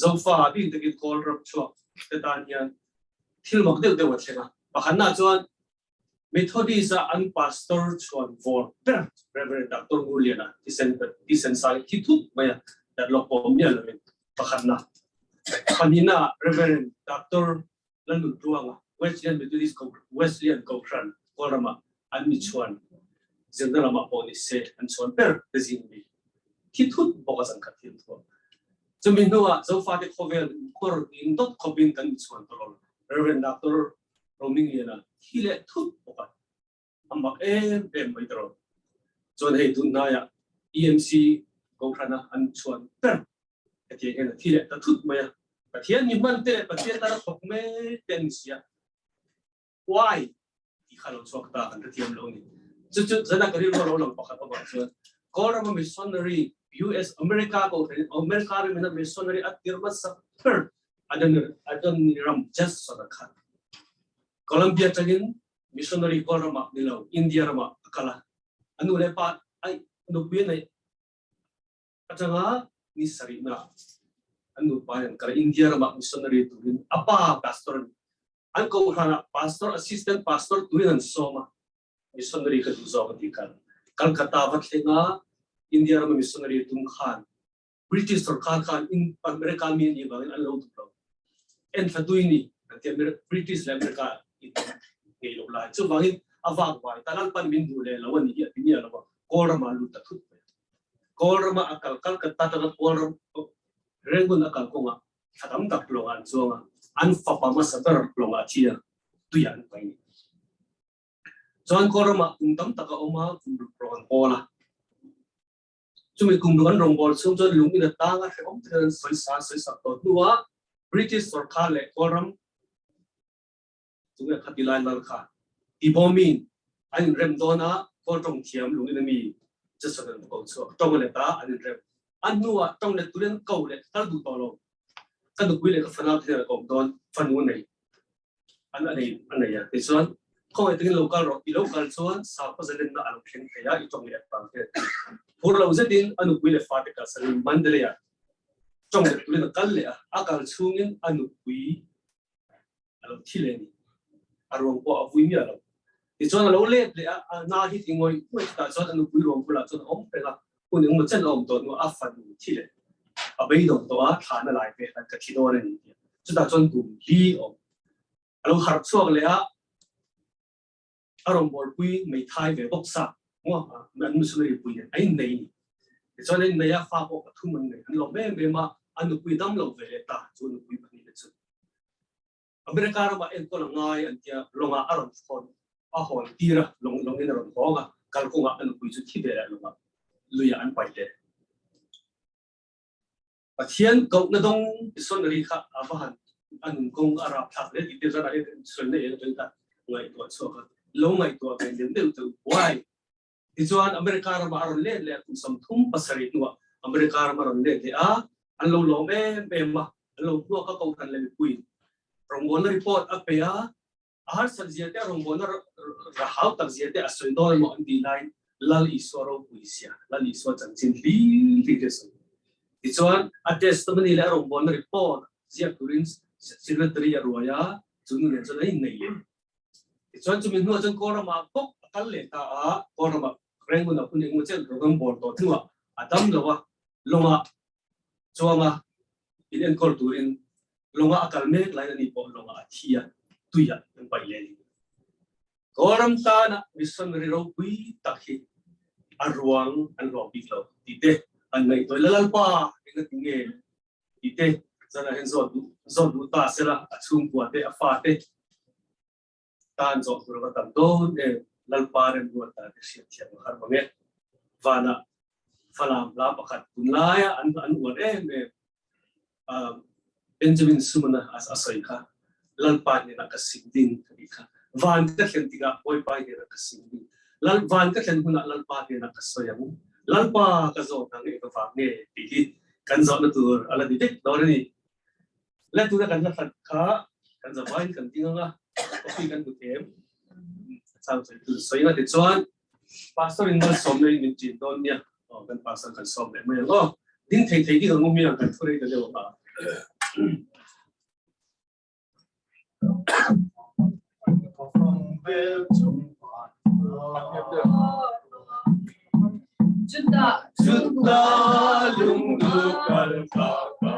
A: Zofa bik takin kawl ram chhuak te tan hian thil mak deuh deuh a thleng a, pakhatna chuan Methodist a an pastor chuan vawr ber Rev. Doctor Ngurliana thisen thisen sai thi thut mai a, dat lawk pawh miah lovin pakhatna. Pahnihna Rev. Doctor Lalnuntluanga Wesleyan Methodist Wesleyan Kohhran Kawlrama an mi chuan zirna lamah pawh ni se an chuan ber te zing mi thi thut bawk a zangkhat thil thuam. Chumi hnuah Zofate khawvel kawr in dawt khawpin kan mi chuan tawlawr Rev. Doctor Romingliana thi leh thut bawk a, a mak em em mai ta rawh. Chuan hei tun hnaiah EMC Kohhrana an chhuan ber hetiang hian a thi leh ta thut mai a, Pathian mi hman te leh Pathian tana thawk mek te an ni si a, why tih kha lo chhuak ta kan hrethiam lo a ni. Chu chu zana ka rilru a lo lang pakhat avang chuan Kawlrama missionary US America Kohhran America ramina missionary a tir hmasa ber Adoniram Judson a khat. Colombia atangin missionary kawl ramah ni lo India ramah a kal a. A nu leh pa ai nupui a neih atanga ni sarihna an nupa in an kal a. India ramah missionary turin a pa pastor a ni. An kohhran ah pastor assistant pastor turin an sawm a. Missionary ka duh zawk a ti kal. Calcutta va thleng a India rama missionary tum khan British sorkar khan in America mi an nih vangin an lo duh lo. Enthla tui ni an ti a, British leh America in ngei lo lai. Chuvangin a vak vai ta Lalpan min duh leh lo a ni hi a ti miah lo a, Kawl ramah a lut ta thut mai. Kawl rama a kal Calcutta tanga Kawl ram Rangoon a kal kawngah thla tam tak lawngah an chuang a, an fapa hmasa ber lawngah a thi a, tuiah an paih a ni. Chuan Kawl ramah kum tam tak a awm a, kum ruk rawng an kawl a. Chumi kum duh an rawngbâwl chhung chuan lung in a tang a hrehawm takin an sawi sa sawi sak tawh hnuah British sorkar leh Kawlram chunga khati lai lal kha tibawmin an inrem dawn a, Kawl tawng thiam lung in a mi Jason an va ko chhuak. Tawng a let a, an inrem. A hnuah tawng let turin an ko leh kal duh tawh lo. Ka nupui leh ka fanau te hian an kawm dawn, fanu a nei. an a nei a nei a tichuan khawngaih takin lo kal rawh i lo kal chuan sakhaw zalenna a lo thleng thei a i tawng leh vang hian phur lo zetin a nupui leh fate kalsanin Mandalay ah tawng leh turin a kal leh a a kal chhungin a nupui a lo thi leh a ni a ruang pawh a vui miah lo tichuan a lo let leh a a na hi ti ngawih ngawih chutah chuan a nupui ruang bulah chuan a awm reng a hun engmaw chen a awm tawh hnuah a fanu thi leh a beidawng tawh a thlan a lai ve khan ka thi dawn a ni tih a chutah chuan kum li awm a lo harh chhuak leh a. A rawngbawlpui Meithai ve bawk sa maw an missionary pui nen a innei a ni. Tichuan a innei a, fa pawh pathum an nei. An lawm em em a, a nupui dam lo ve leh ta chu nupui pahnih te chu. America ramah enkawl a ngai an tia, lawngah a rawn hawn a hawn tir a, lawng lawngin a rawn hawng a, kalkawngah a nupui chu thi ve leh lawngah luiah an paih leh. Pathian kohna dawng missionary kha a va han a nun kawng a rapthlak hle tih te zanah hian sawi na eng atangin ka ngaihtuah chhuak a, lo ngaihtuah ve lem deuh deuh buai. Tichuan America ramah a rawn let leh a, kum 37 hnuah America ram a rawn let leh a, an lo lawm em em a, an lo hmuak a kohhran leh mipui rawngbawlna report a pe a, a harsat zia te a rawngbawlna rahau tak zia te a sawi dawn emaw an tih laiin Lal Isua ropui zia, Lal Isua chanchin hlir hlir te a sawi. Tichuan a testimony leh a rawngbawlna report ziak turin secretary a ruai a, chu nu nen chuan an innei leh. Tichuan chumi hnuah chuan Kawlramah bawk a kal leh ta a, Kawlramah Rangoon ah hun engemaw chen rawng bawl tawh hnuah a dam lo a, lawngah chuanga in enkawl turin lawngah a kal mek laiin ani pawh lawngah a thi a, tuiah an paih leh a ni. Kawlram tana missionary ropui tak hi a ruang an ruang bik lo tih te an ngaihtuah ila Lalpa enga ti nge tih te zanah hian zawt duh zawt duh ta sela a chhungkua te a fa te tan zawh tur ava tam dawn em Lalpa remruat dan te hriat thiam a har mang e. Vanah Falam hla pakhat tunlaia an an uar em em Benjamin Sumana a sawi kha Lalpa hnenah ka sim ding a tih kha. Van ka thlen tikah Bawipa hnenah ka sim ding. Lal van ka thlen hunah Lalpa hnenah ka sawi ang. Lalpa ka zawt ang e ka vang nge tih hi kan zawhna tur a la ni vek dawn a ni. Le tuna kan la hlat kha kan zavaiin kan ding ang a, coffee kan hmu them. A chang sawi tu sawi nga tichuan Pastor in malsawmna in min ṭin dawn nia. Aw kan pastor kan sawm leh mai ang aw. Ding thei thei ding ang u mi ang kan thu rei ta deuh ang a.
B: Juda
G: Juda lungdu kal ka ka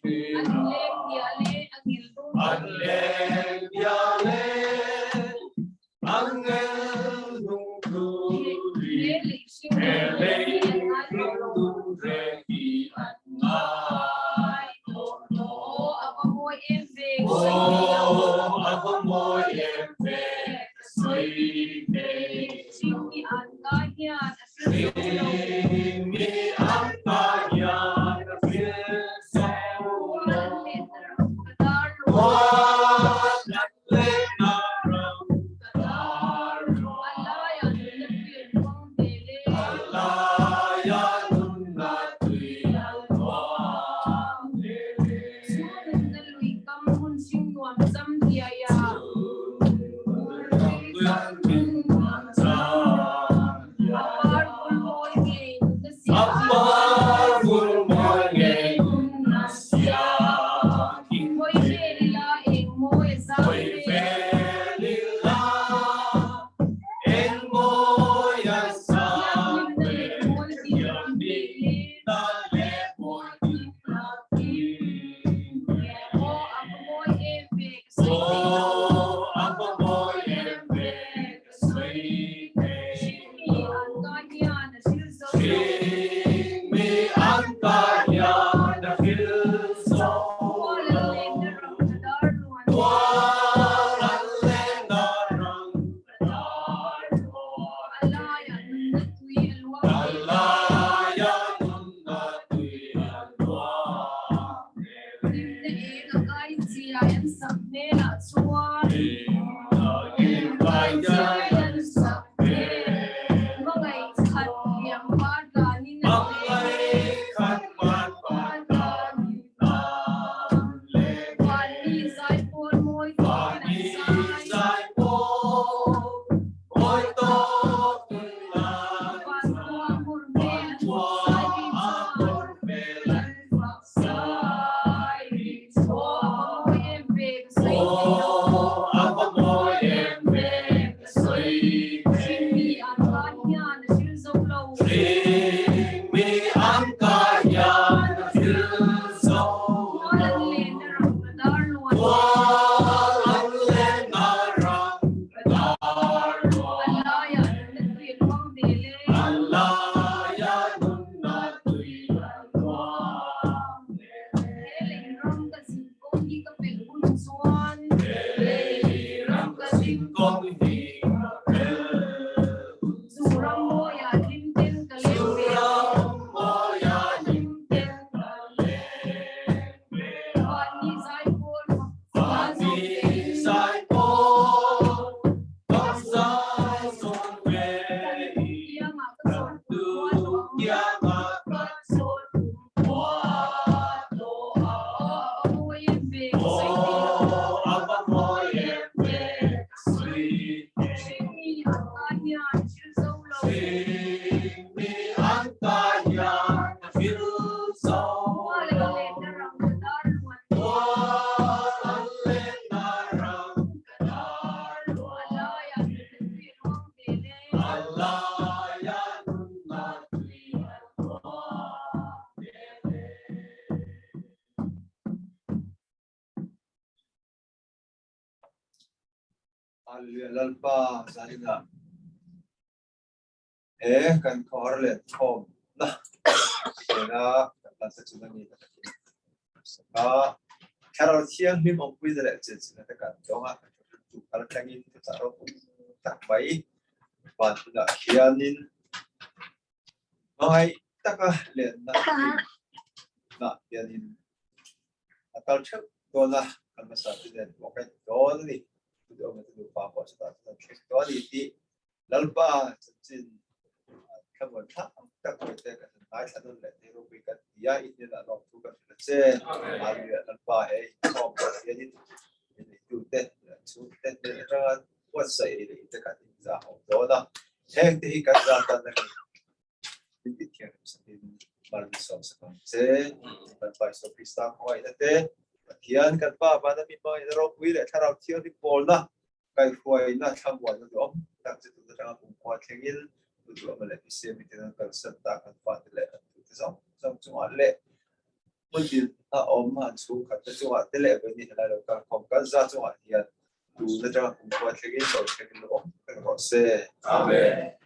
B: An leng dia le angel
G: An leng dia le angel lungdu
B: He lei hring
G: He lei hring re hi an ngai
B: Aw a va mawi em ve
G: Aw a va mawi em ve ka sawi thei
B: Hring mi an ka hian a hrilh zo lo
G: Hring mi an ka hian a hrilh zo lo
B: Huan
G: an leh ram ka dar lo
B: A laiah nunna tui an luang ve le.
G: A laiah nunna tui an luang ve le.
B: Chu nunna lui kam hun hring nuam cham diai a.
G: Chu nunna lui kam hun nuam cham diai
B: A par vul mawi ngei nunna sia.
G: A par vul mawi ngei nunna sia.
B: Hawi vel ila eng mawi a zau
G: Hawi
B: ve.
G: vel ila eng mawi a zau ve. Thianghlimna leh mawi tinna tling e.
B: Aw a va mawi em ve ka sawi thei lo.
G: Aw a va mawi em ve ka sawi.
E: Hallelujah Lalpa zanina he kan khawhar leh thawm na na kan lan sa chu ni ta saka thlarau thianghlim awmpui na leh chen china te kan dawnga tu kal thlengin tu cha ro tak mai van hunah khianin hmangaih taka lenna na hianin a kal theuh dawn a, kan hmasa te nen pawh kan dawn a ni. Tu te awm te nupa pawh chutah chuan thleng dawn a ni tih Lalpa chanchin thlamuan thlak tak mai te kan han ngaithla nawn leh thei ropui kan ti a, i hnenah lawmthu kan hrilh a che. Hallelujah Lalpa he inkhawm pawh hianin min neitute chhungte hnen atanga buatsaih leh te kan inzahawm dawn a, heng te hi kan zah tan a ni. Min ti thianghlim sakin mal min sawm sak ang che. Kan Pa Isua Krista khawngaihna te, Pathian kan Pa vana mi hmangaihna ropui leh Thlarau Thianghlim pawlna, kaihhruaina thlamuanna duhawm tak chu tun atanga kumkhua thlengin tu duhawm leh misia miten an kalsan ta kan fate leh an tute zawng zawng chungah leh hmun tin a awm an chhungkhat te chungah te leh vawiin helai lo kalkhawm kan za chungah hian tun atanga kumkhua thlengin lo thlengin lo awm reng rawh se.
G: Amen.